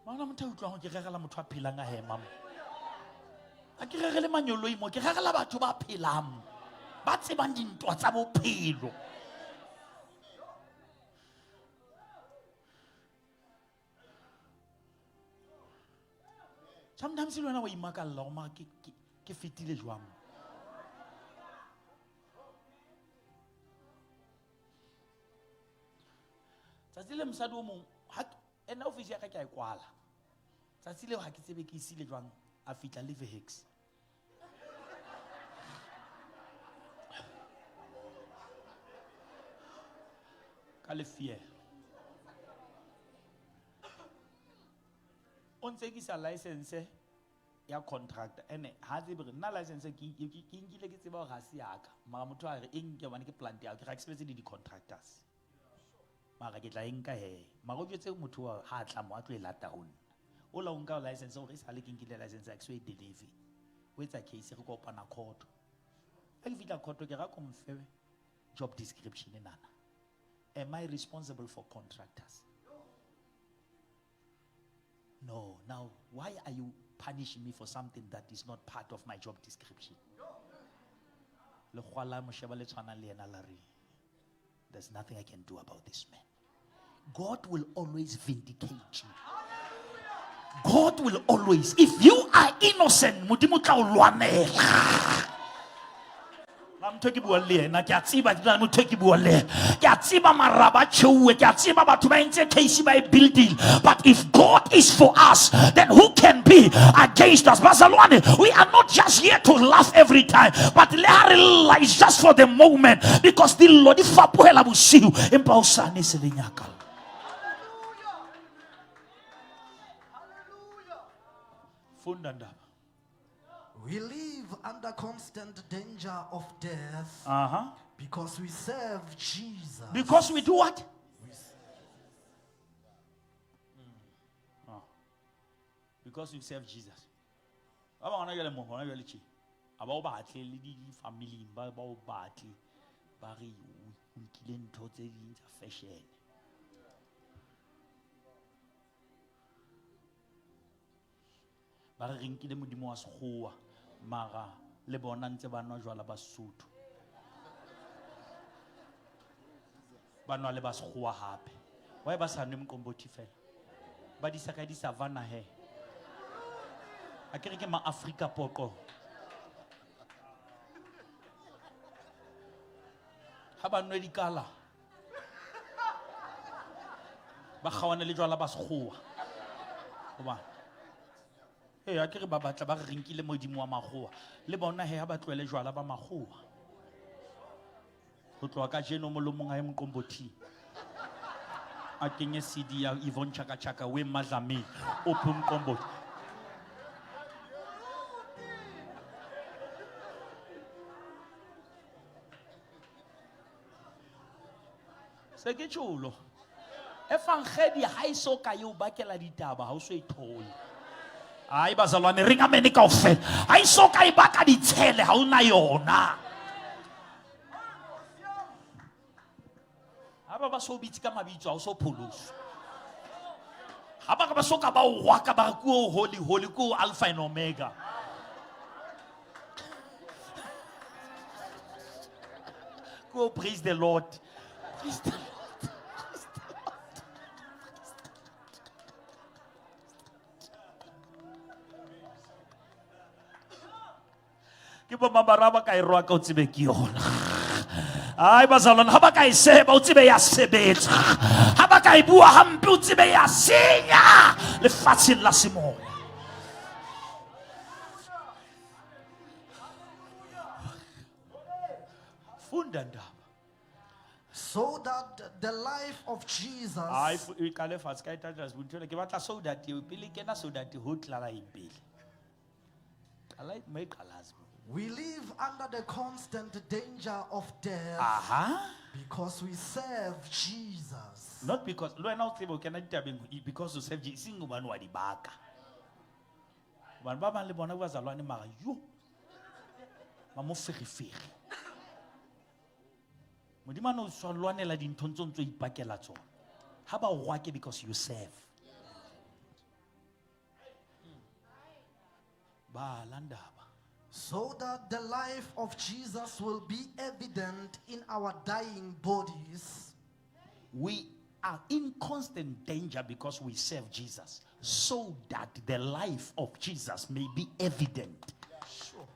Maona motho a utlwang ke rerela motho a phelang a hema mo. Ha ke rerele manyoloi mo, ke rerela batho ba phelang, ba tsebang dintwa tsa bophelo. Sometimes le wena wa imakalla hore mara ke fetile jwang. Tsatsi le mosadi o mong, ha ke, ena office ya ka ke a e kwala. Tsatsi leo ha ke tsebe ke isile jwang, a fihla le Vehex. Ka lefielo. O ntsekisa license ya contractor, ene ha tsebe re nna license ke nkile ke tseba hore ha se ya ka. Mara motho a re e nke hobane ke plant ya ka, ke re ha ke sebetse le di-contractors. Mara ke tla e nka he. Mara o jwetse motho wa ha tla mo a tlo e lata ho nna. O la o nka license hore e sale ke nkile license ya ke so e deliver. O etsa case re kopana court. Ha ke fihla court ke ra ko mfe job description nana. Am I responsible for contractors? No. Now, why are you punishing me for something that is not part of my job description? Lekgwa la mo sheba le tshwanang le yena la re, there's nothing I can do about this man. God will always vindicate you. God will always, if you are innocent, Modimo tla o lwanela. Na motho e ke buang le yena, ke a tseba, ke na le motho e ke buang le yena. Ke a tseba maraba a tjheuwe, ke a tseba batho ba entse case ba e building. But if God is for us, then who can be against us? Bazalwane, we are not just here to laugh every time, but le ha re lla, it's just for the moment, because dillo di fapohela bosiu, empa hosane se le nyakalla. Funda ndaba. We live under constant danger of death because we serve Jesus. Because we do what? Because we serve Jesus. Ba bang hona jwale mo, hona jwale tje. Ha ba o batle le di family ba o batle, ba re o nkile ntho tse ding tsa fashion. Ba re re nkile modimo wa sekgowa mara le bona ntse ba nwa jwala ba Sesotho. Ba nwa le ba sekgowa hape. Why ba sa nwe moqombothi fela? Ba di sa ka di savannah he. Akere ke ma Afrika poqo. Ha ba nwe dikala. Ba kgaohane le jwala ba sekgowa. Hobane ee, akere ba batla ba re re nkile modimo wa makgowa. Le bona he ha ba tlohele jwala ba makgowa. Ho tloha kajeno molomong ha e moqombothi. A kenye CD ya Yvonne Chaka Chaka we Madlamini o phe moqombothi. Se ke tjholo. Evangeli ha e so ka e o bakela ditaba ha o so e thole. Ai bazalwane re ngamene kaofela. Ha e so ka e baka ditshele ha o na yona. Ha ba ba so bitse ka mabitso ha o so pholoswa. Ha ba ka ba so ka ba o rwaka ba re ke o holy holy ke o alpha and omega. Go praise the Lord. Praise the Lord. Praise the Lord. Ke bo mabara ba ka e rwaka o tsebe ke yona. Ai bazalwane ha ba ka e seba o tsebe ya sebetsa. Ha ba ka e bua hampe o tsebe ya senya lefatsheng la semoya. Funda ndaba. So that the life of Jesus Ai e qale fatshe ka e tata se ke batla so that eo pele kena so that ho tlala eng pele. Qala mo e qalazi. We live under the constant danger of death Aha. because we serve Jesus. Not because le wena o tsebe o kena ditabeng because o serve Jesus, eseng hobane wa di baka. Hobane ba bang le bona bazalwane mara yo ba mo ferefere. Modimo a no tswa lwanela dinthong tseo ntso ipakela tsona. Ha ba o rwake because you serve. Ba landaba. So that the life of Jesus will be evident in our dying bodies. We are in constant danger because we serve Jesus. So that the life of Jesus may be evident. Sure.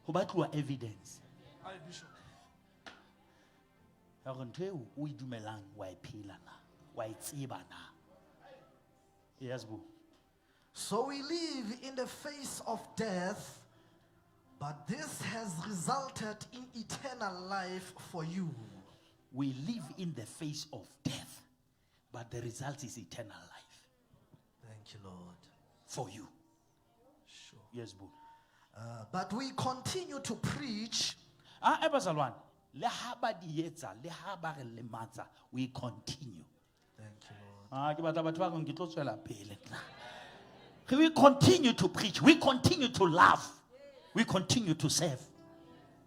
Ho batluwa evidence. Aye, Bishop. Ya hore ntho eo o e dumelang wa e phela na, wa e tseba na. Yes, boo. So we live in the face of death, but this has resulted in eternal life for you. We live in the face of death, but the result is eternal life. Thank you, Lord. For you. Sure. Yes, boo. But we continue to preach. Ah, e bazalwane, le ha ba di etsa, le ha ba re lematsa, we continue. Thank you, Lord. Ah, ke batla batho ba reng ke tlo tswela pele nna. We continue to preach, we continue to love, we continue to serve,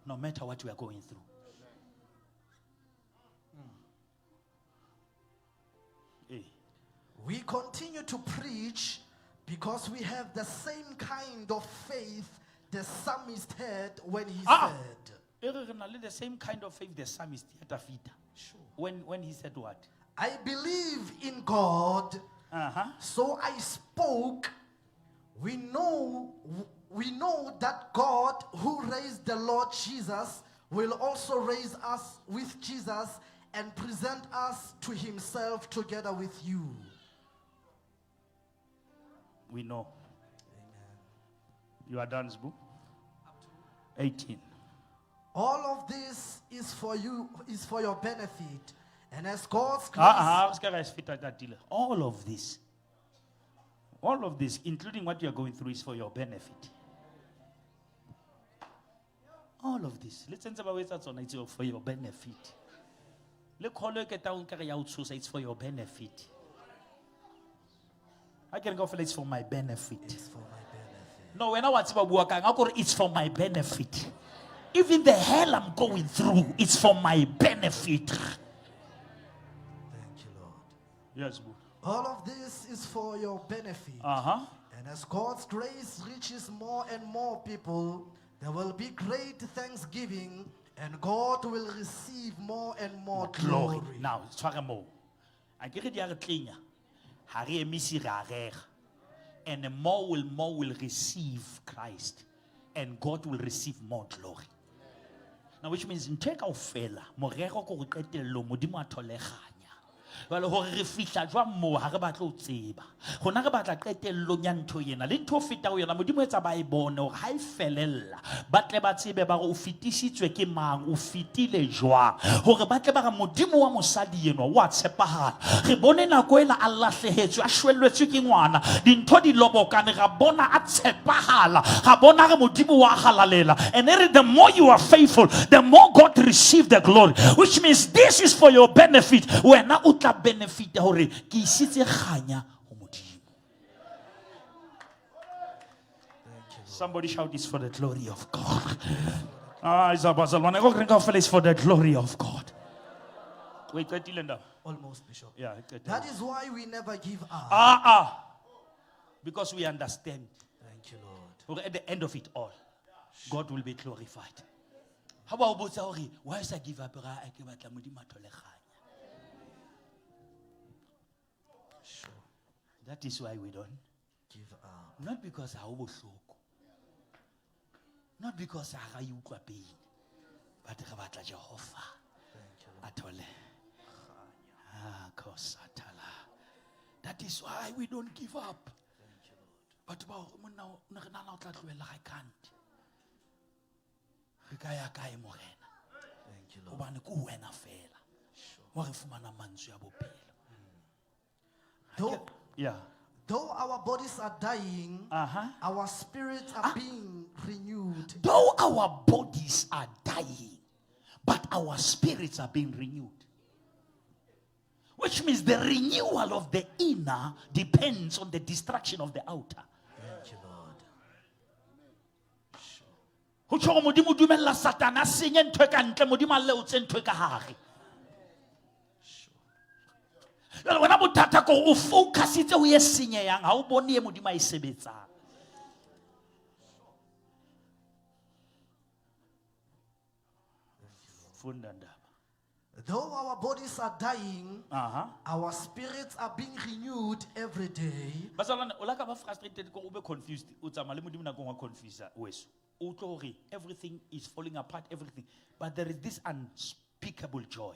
no matter what we are going through. We continue to preach because we have the same kind of faith the psalmist had when he said, E re re na le the same kind of faith the psalmist ya Dafita. Sure. When he said what? I believe in God, so I spoke. We know that God who raised the Lord Jesus will also raise us with Jesus and present us to himself together with you. We know. Amen. You are done, Sbu? 18. All of this is for you, is for your benefit. And as God's grace... All of this. All of this, including what you are going through, is for your benefit. All of this. Let's say it's for your benefit. Le kholo ke ta o nkare ya o tshosa, it's for your benefit. I can go for it's for my benefit. It's for my benefit. No, when I watch bua kang, I go, it's for my benefit. Even the hell I'm going through, it's for my benefit. Thank you, Lord. Yes, bro. All of this is for your benefit. And as God's grace reaches more and more people, there will be great thanksgiving, and God will receive more and more Glory. glory. Now, tshware moo. Akere di a re tlenya. Ha re emise re a rera. And more will receive Christ. And God will receive more glory. Now, which means ntho e kaofela, morero ke hore qetellong Modimo a thole kganya. Jwale hore re fihla jwang moo, ha re batle ho tseba. Rona re batla qetellong ya ntho ena. Le ntho e feta ho yona, Modimo etsa ba e bone hore ha e felella, ba tle ba tsebe ba re o fetisitswe ke mang, o fetile jwang. Hore ba tle ba re Modimo wa mosadi enwa wa tshepahala. Re bone nako ela a lahlehetswe, a shwelletswe ke ngwana. Dintho di lobokane, ra bona a tshepahala. Ra bona re Modimo wa halalela. And the more you are faithful, the more God receive the glory. Which means this is for your benefit. Wena o tla benefit hore ke isitse kganya ho Modimo. Somebody shout this for the glory of God. Ah, izabazalwane ko re kaofela is for the glory of God. O e qetile ndaba? Almost, Bishop. Yeah, e qetile. That is why we never give up. Ah, ah. Because we understand. Thank you, Lord. Hore at the end of it all, God will be glorified. Ha ba o botsa hore why sa give up, ra ke batla Modimo a thole kganya. Sure. That is why we don't Give up. Not because ha o bohloko. Not because ha ra e utlwa pain. But re batla Jehova Thank you, Lord. a thole. Ah, kosatala. That is why we don't give up. Thank you, Lord. Batho ba hore monna o ne re nahana o tla tlohella, I can't. Re ka ya kae Morena? Thank you, Lord. Hobane ke wena fela. Wa re fumana mantswe a bophelo. Though, Yeah. though our bodies are dying, our spirits are being renewed. Though our bodies are dying, but our spirits are being renewed. Which means the renewal of the inner depends on the destruction of the outer. Thank you, Lord. Ho tjho hore Modimo o dumella Satane a senye ntho e ka ntle, Modimo a leotse ntho e ka hare. Jwale wena bothata ke hore o focusitse ho e senyehang, ha o bone e Modimo a e sebetsang. Funda ndaba. Though our bodies are dying, our spirits are being renewed every day. Bazalwane, o la ka ba frustrated ko o be confused, o tsamaya le Modimo nako e nngwe a confuse weso. O utlwe hore everything is falling apart, everything. But there is this unspeakable joy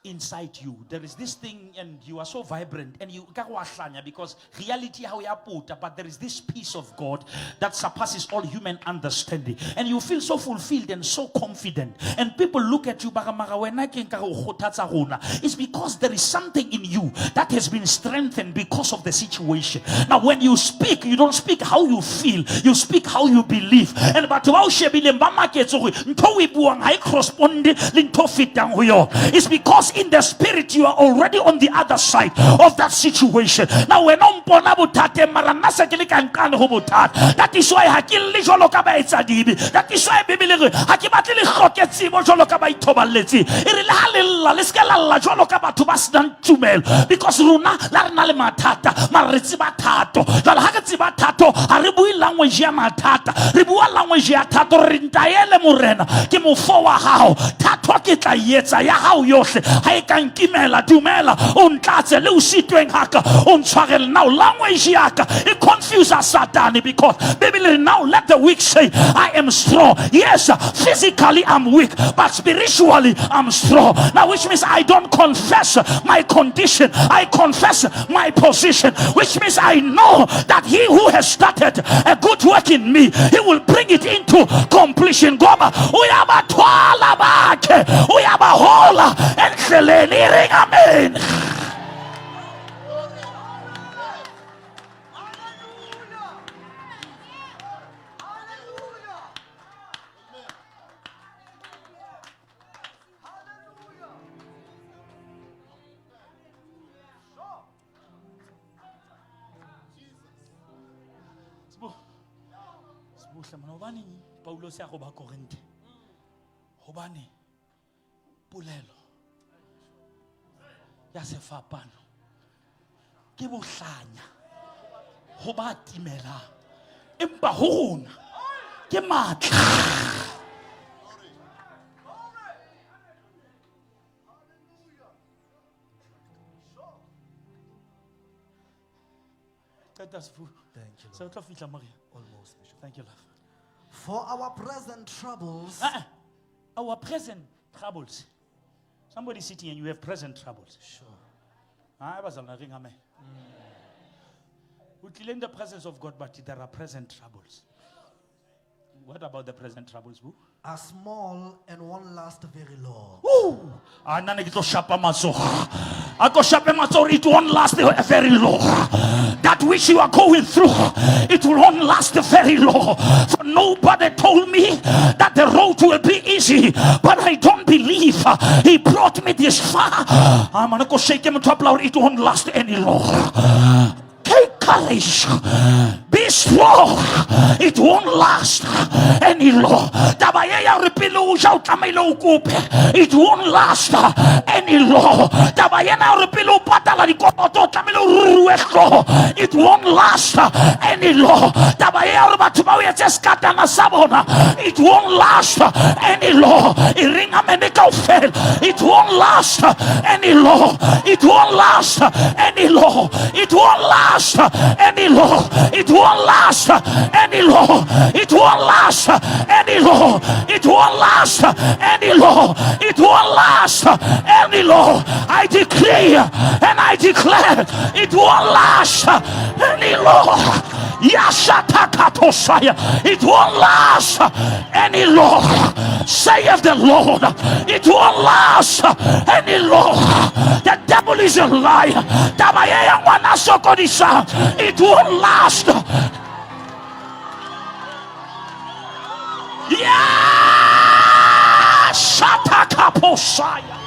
inside you. There is this thing and you are so vibrant and you ka wa hlanya because reality how ya puta, but there is this peace of God that surpasses all human understanding. And you feel so fulfilled and so confident. And people look at you, ba re, mara wena ke nka re o kgothatsa rona. It's because there is something in you that has been strengthened because of the situation. Now when you speak, you don't speak how you feel, you speak how you believe. And batho ba o shebileng ba maketse hore ntho o e buang ha e corresponde le ntho o fetang ho yona. It's because in the spirit you are already on the other side of that situation. Now wena o mpona bothateng, mara nna se ke le ka nqane ho bothata. That is why ha ke lle jwalo ka baetsadibe. That is why Bibele e re, ha ke batle le hloke tsebo jwalo ka ba ithoballetseng. E re le ha le lla, le se ke la lla jwalo ka batho ba senang tumelo. Because rona la re na le mathata, mara re tseba thato. Jwale ha re tseba thato, ha re bue language ya mathata. Re bua language ya thato, re ntaele Morena, ke mofo wa hao. Thato ke tla e etsa ya hao yohle. Ha e ka nkimela, dumela, o ntlatse le o sitweng haka, o ntshwarele. Now language ya ka e confuse Satane, because Bibele re, now let the weak say, I am strong. Yes, physically I'm weak, but spiritually I'm strong. Now which means I don't confess my condition, I confess my position, which means I know that he who has started a good work in me, he will bring it into completion. Ngoba uyabathwala bakhe, uyabahola endleleni. Iring amen. Hallelujah. Hallelujah. Hallelujah. Sbo. Sbuhle mona, hobane Paulus ya go ba Korinthe. Hobane polelo ya sefapano ke bohlanya Ho ba timelang. Empa ho rona ke matla. Qeta sefu. Thank you, Se Lord. re tlo fihla Maria. Almost, Bishop. Thank you, love. For our present troubles Ah, ah. Our present troubles. Somebody sitting and you have present troubles. Sure. Ah, bazalwane, ring amen. O tlile in the presence of God, but there are present troubles. What about the present troubles, boo? Are small and won't last very long. Woo! Ah, nna ne ke tlo shapa matsogo. A ko shape matsogo, it won't last very long. That which you are going through, it will not last very long. For nobody told me that the road will be easy, but I don't believe he brought me this far. Ah, man, ko shake motho a pela hore it won't last any longer. Take courage. Be strong. It won't last any longer. Taba e ya hore pele o ja o tlamehile o kope. It won't last any longer. Taba ena ya hore pele o patala dikoloto o tlamehile o ruruwe hlooho. It won't last any longer. Taba e ya hore batho ba o etse sekatana sa bona. It won't last any longer. E reng amene kaofela. It won't last any longer. It won't last any longer. It won't last any longer. It won't last any longer. It won't last any longer. It won't last any longer. It won't last any longer. I decree and I declare it won't last any longer. Yashatakatosaya. It won't last any longer. Saith the Lord. It won't last any longer. The devil is a liar. Taba e ya ngwana sokodisa. It won't last. Yashatakaposaya.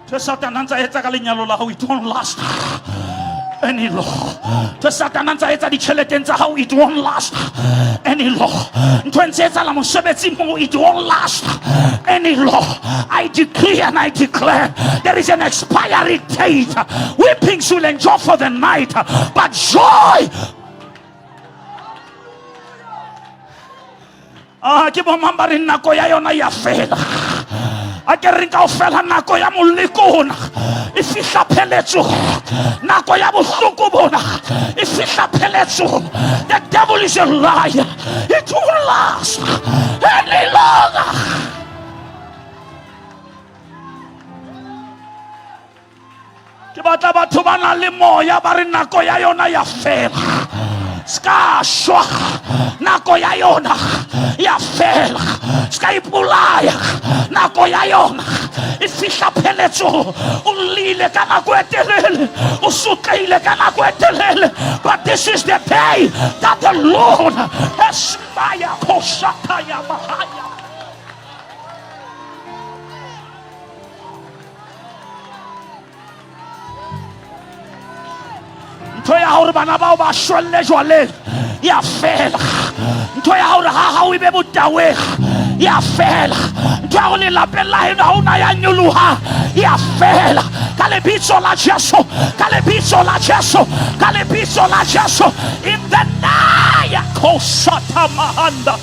Ntho e Satane a ntse a etsa ka lenyalo la hao, it won't last any longer. Ntho e Satane a ntse a etsa ditjheleteng tsa hao, it won't last any longer. Ntho e ntse etsahala mosebetsing moo, it won't last any longer. I decree and I declare there is an expiry date. Weeping will endure for the night, but joy. Ah, ke bo mang ba reng nako ya yona ya fela? A ke reng kaofela nako ya moleko ona e fihla pheletsong. Nako ya bohloko bona e fihla pheletsong. The devil is a liar. It won't last any longer. Ke batla batho ba nang le moya ba re nako ya yona ya fela. Ska shwa, nako ya yona ya fela. Ska ipolaya, nako ya yona e fihla pheletsong. O llile ka nako e telele, o sotlehile ka nako e telele, but this is the day that the Lord has maya kosata ya mahaya. Ntho ya hore bana bao ba shwelle jwaleng ya fela. Ntho ya hore ha hao e be botaweng ya fela. Ntho ya hore lelapeng la heno ha ona ya nyoloha ya fela. Ka lebitso la Jesu, ka lebitso la Jesu, ka lebitso la Jesu, in the name kosata mahanda.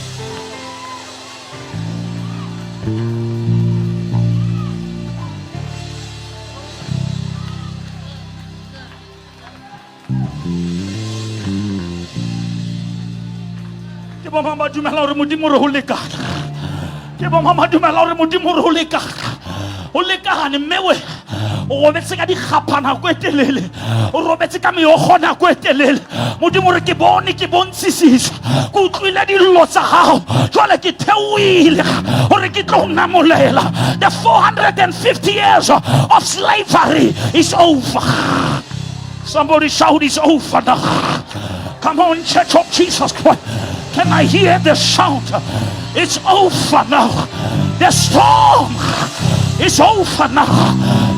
Ke bo mang ba dumela hore Modimo re ho lekana? Ke bo mang ba dumela hore Modimo re ho lekana? Ho lekane, mme we o robetse ka dikgapha nako e telele, o robetse ka meokgo nako e telele. Modimo re ke bone, ke bontshisisa, ke utlwile dillo tsa hao, jwale ke theohile hore ke tlo namolela. The 450 years of slavery is over. Somebody shout, it's over now. Come on, Church of Jesus Christ. Can I hear the sound? It's over now. The storm is over now.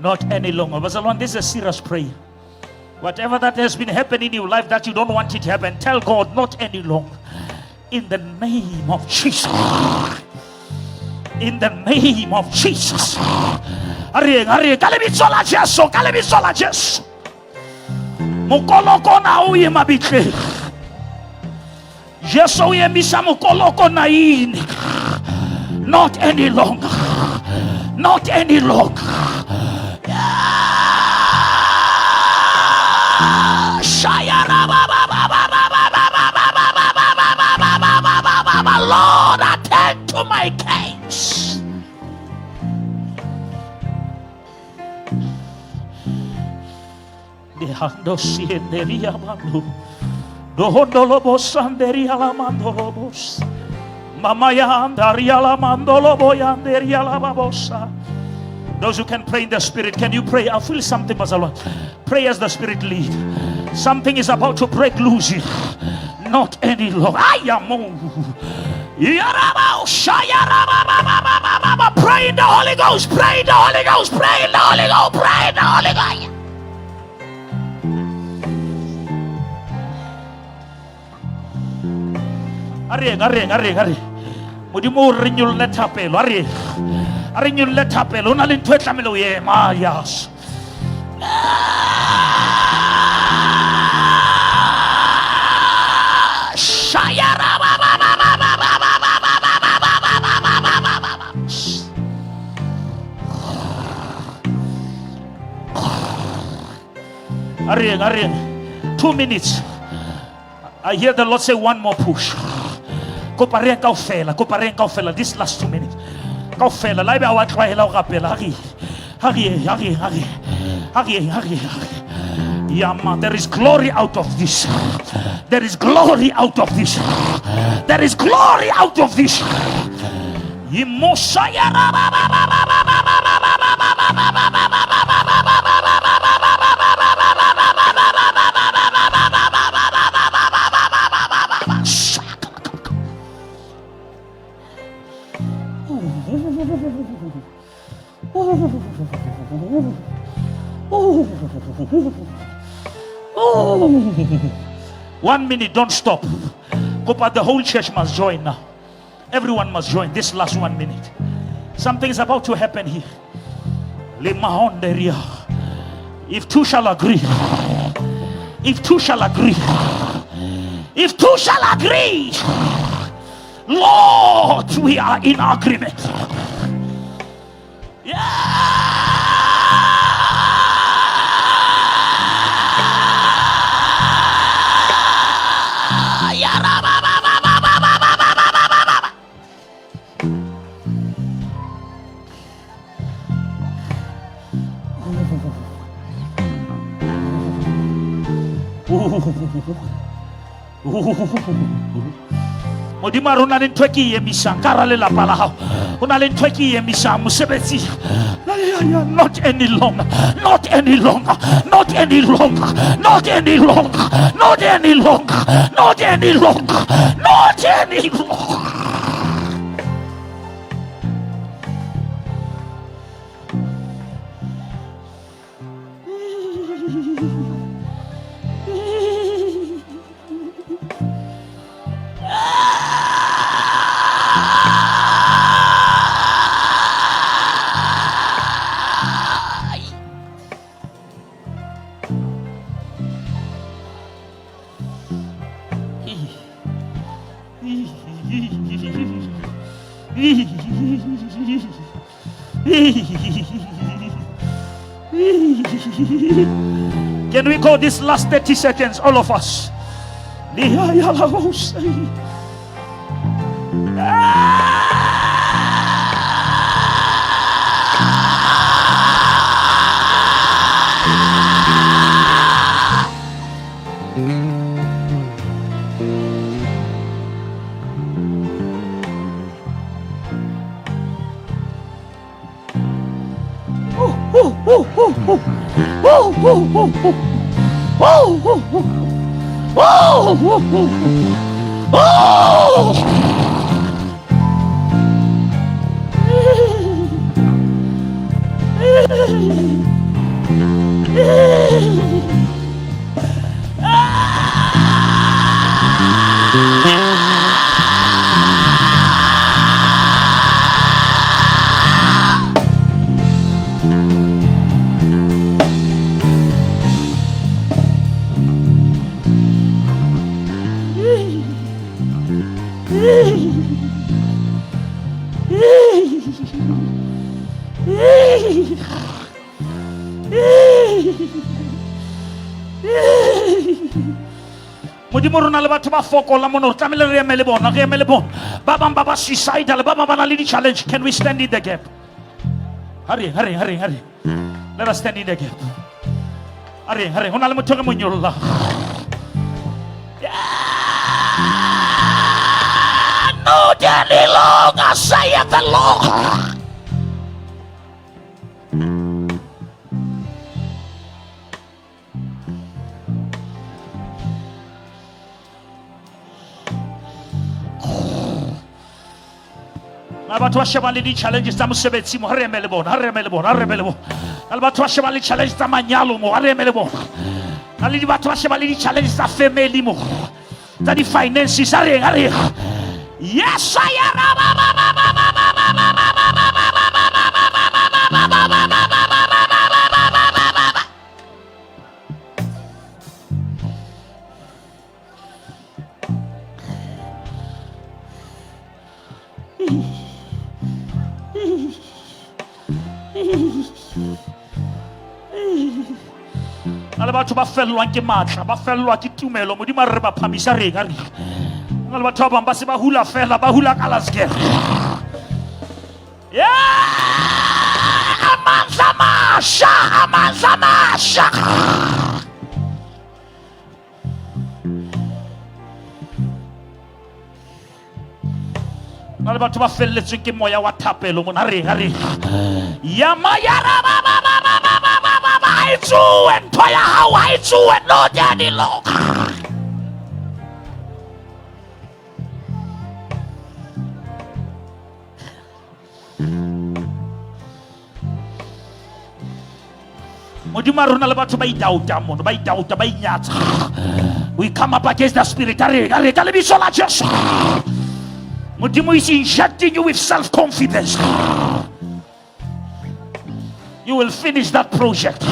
Not any longer. Bazalwane, this is a serious prayer. Whatever that has been happening in your life that you don't want it to happen, tell God, not any longer. In the name of Jesus. In the name of Jesus. A re yeng, a re yeng. Ka lebitso la Jesu, ka lebitso la Jesu. Mokoloko na o ye mabitleng. Jesu o emisa mokoloko naine. Not any longer. Not any longer. Lord, attend to my case. Dejando sienderia mando. Dohondolobos anderia la mandolobos. Mama yandaria la mandolobo yanderia la babosa. Those who can pray in the spirit, can you pray? I feel something, Bazalwa. Pray as the spirit lead. Something is about to break loose. Not any longer. I am. Pray in the Holy Ghost. Pray in the Holy Ghost. Pray in the Holy Ghost. Pray in the Holy Ghost. A re, a re, a re, a re. Modimo o re nyolle thapelo, a re. A re nyolle thapelo, o na le ntho e tlamehile o ema, yes. A re, a re. 2 minutes. I hear the Lord say one more push. Kopa re kaofela, kopa re kaofela this last 2 minutes. Kaofela, la ebe ha wa tlwaela ho rapela, ha re, ha re, ha re, ha re, ha re, ha re, ha re. Yama, there is glory out of this. There is glory out of this. There is glory out of this. 1 minute, don't stop. Kopa, the whole church must join now. Everyone must join this last 1 minute. Something is about to happen here. If two shall agree, if two shall agree, if two shall agree, Lord, we are in agreement. Yeah. Modimo a re o na le ntho e ke e emisang ka hara lelapa la hao, o na le ntho e ke e emisang mosebetsing. Not any longer, not any longer, not any longer, not any longer, not any longer, not any longer, not any longer. Can we go this last 30 seconds, all of us? Modimo rona le batho ba fokola mono re tlamehile re eme le bona, re eme le bona. Ba bang ba ba suicidal, ba bang ba na le di-challenge. Can we stand in the gap? Hurry, hurry, hurry, hurry. Let us stand in the gap. Hurry, hurry. Ho na le motho re mo nyolla. Not any longer, saith the Lord. Na batho ba shebang le di-challenges tsa mosebetsi mo, ha re eme le bona, ha re eme le bona, ha re eme le bona. Na le batho ba shebang le challenge tsa manyalo mo, ha re eme le bona. Na le batho ba shebang le di-challenge tsa family mo, tsa di-finances, ha re eng, ha re eng. Yes, I am. Na le batho ba fellwang ke matla, ba fellwa ke tumelo. Modimo a re ba phamisa reng, a re. Na le batho ba bang ba se ba hula fela, ba hula ka lasgere. Yeah! Amandla masha, amandla masha. Na le batho ba felletsweng ke moya wa thapelo mona, re a re. Ya ma ya ra ba ba ba ba ba ba ba ba ba, ha e tsoe ntho ya hao, ha e tsoe, not any longer. Modimo a rona le batho ba itaotang mono, ba itaota, ba inyatsa. We come up against the spirit. A re, a re, ka lebitso la Jesu. Modimo is injecting you with self-confidence. You will finish that project.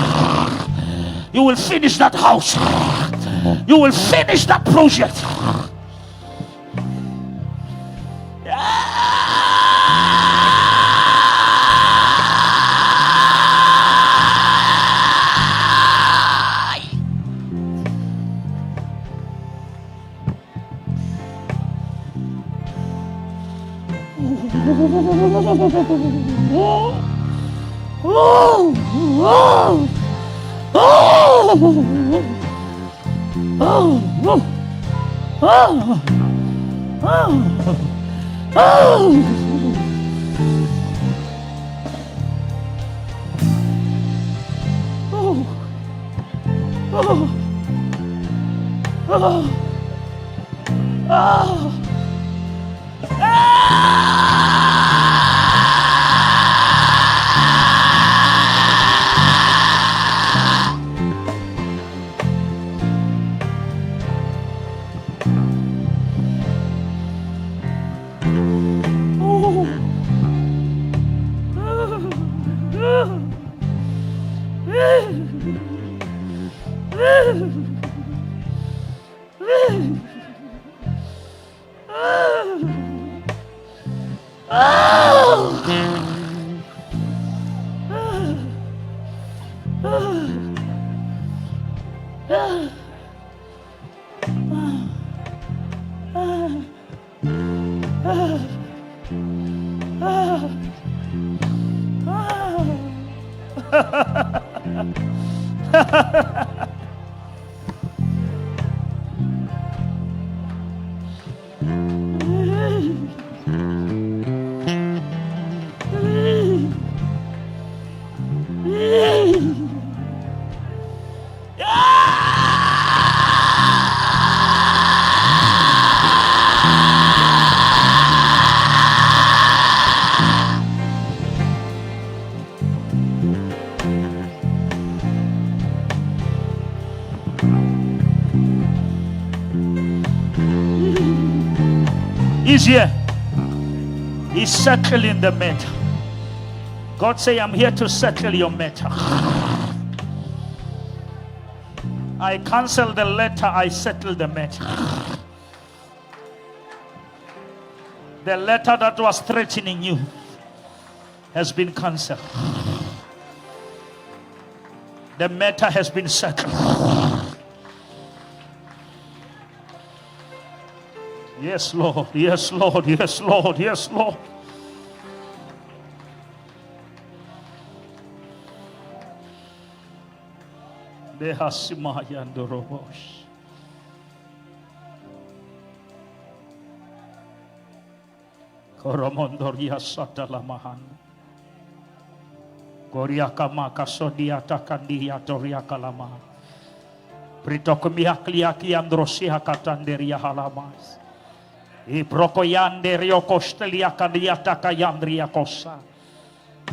You will finish that house. You will finish that project. He's here. He's settling the matter. God say, I'm here to settle your matter. I cancel the letter, I settle the matter. The letter that was threatening you has been cancelled. The matter has been settled. Yes, Lord. Yes, Lord. Yes, Lord. Yes, Lord. Behasimayandorobosh. Koromondoria satalamahan. Goriakamaka sodia takandia toria kalama. Pritokumiakliaki androsia katanderia halamas. Iprokoyanderio kostelia kandia takayandria kosa.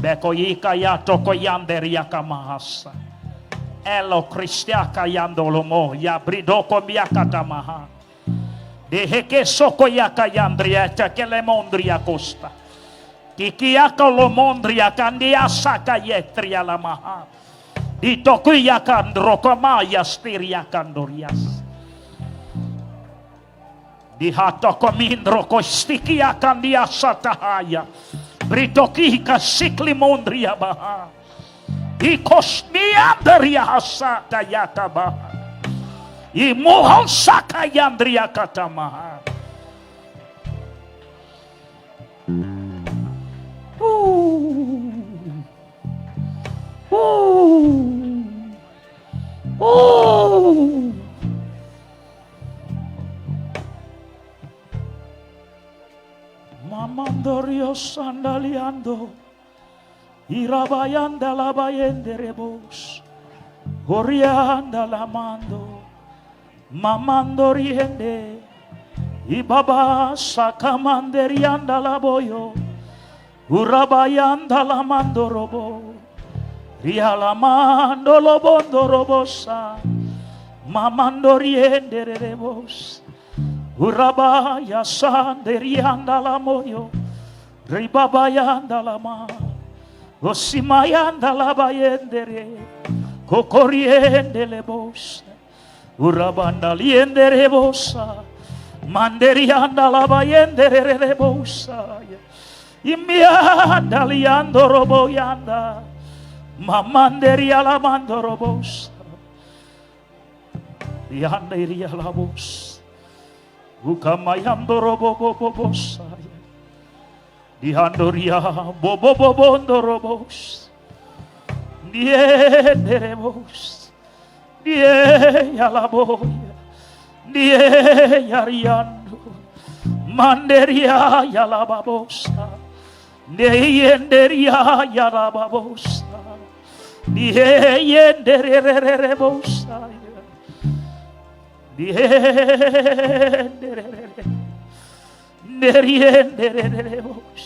Bekoyika ya tokoyanderia kamahasa. Elo kristiaka yandolomo ya bridoko miakatamaha. Deheke soko yaka yandria tekelemondria costa. Kikiaka lomondria kandia saka yetria lamaha. Ditokuya kandrokomaya stiria kandorias. Dihatokomindro kostikia kandia satahaya. Britokika siklimondria baha. Ikosmiandria hasata yatabaha. Imuhosaka yandria katamaha. Ooh. Ooh. Ooh. Mamandorio sandaliando. Irabayanda la bayenderebos. Orianda la mando. Mamandoriende. Ibaba sakamanderianda la boyo. Urabayanda la mandorobo. Rialamando lobondorobosa. Mamandorienderebos. Urabaya sanderianda la moyo. Ribabayanda la ma. Osimayanda la bayendere. Kokoriende lebos. Urabanda liendere bosa. Manderianda la bayendere lebosa. Imianda liando roboyanda. Mamanderia la mandorobosa. Yanderia la bos. Ukamayando robobobosa. Diandoria bobobobondorobos. Nienderebos. Nie yalaboya. Nie yariando. Manderia yalababosa. Nienderia yalababosa. Nienderererebosa. Nienderere. Neriendererebos.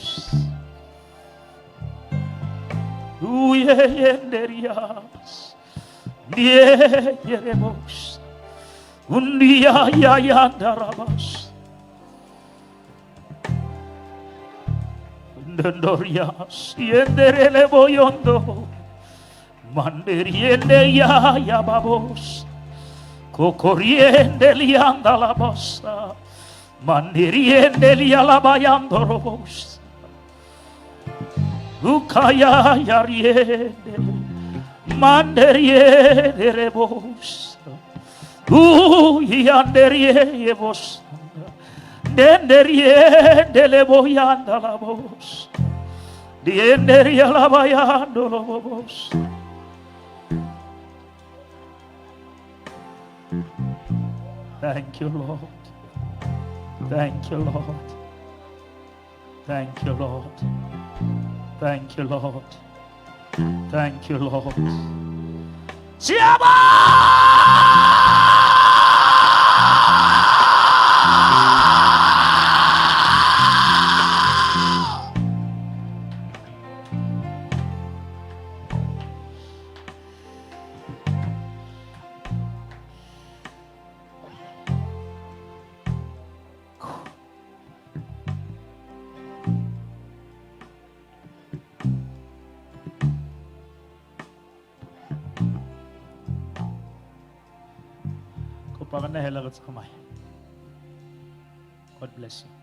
Uyenderias. Nierebos. Undia yayandarabas. Ndorias. Yendereleboyondo. Manderiende ya yababos. Kokoriende liandalabosa. Mandiriende lialabayandorobos. Ukaya yariende. Manderiende rebos. Uyanderie bos. Denderiende leboyandalabos. Dienderia labayandorobos. Thank you, Lord. Thank you, Lord. Thank you, Lord. Thank you, Lord. Thank you, Lord. Siaba! Qwanehele re tsamaye. God bless you.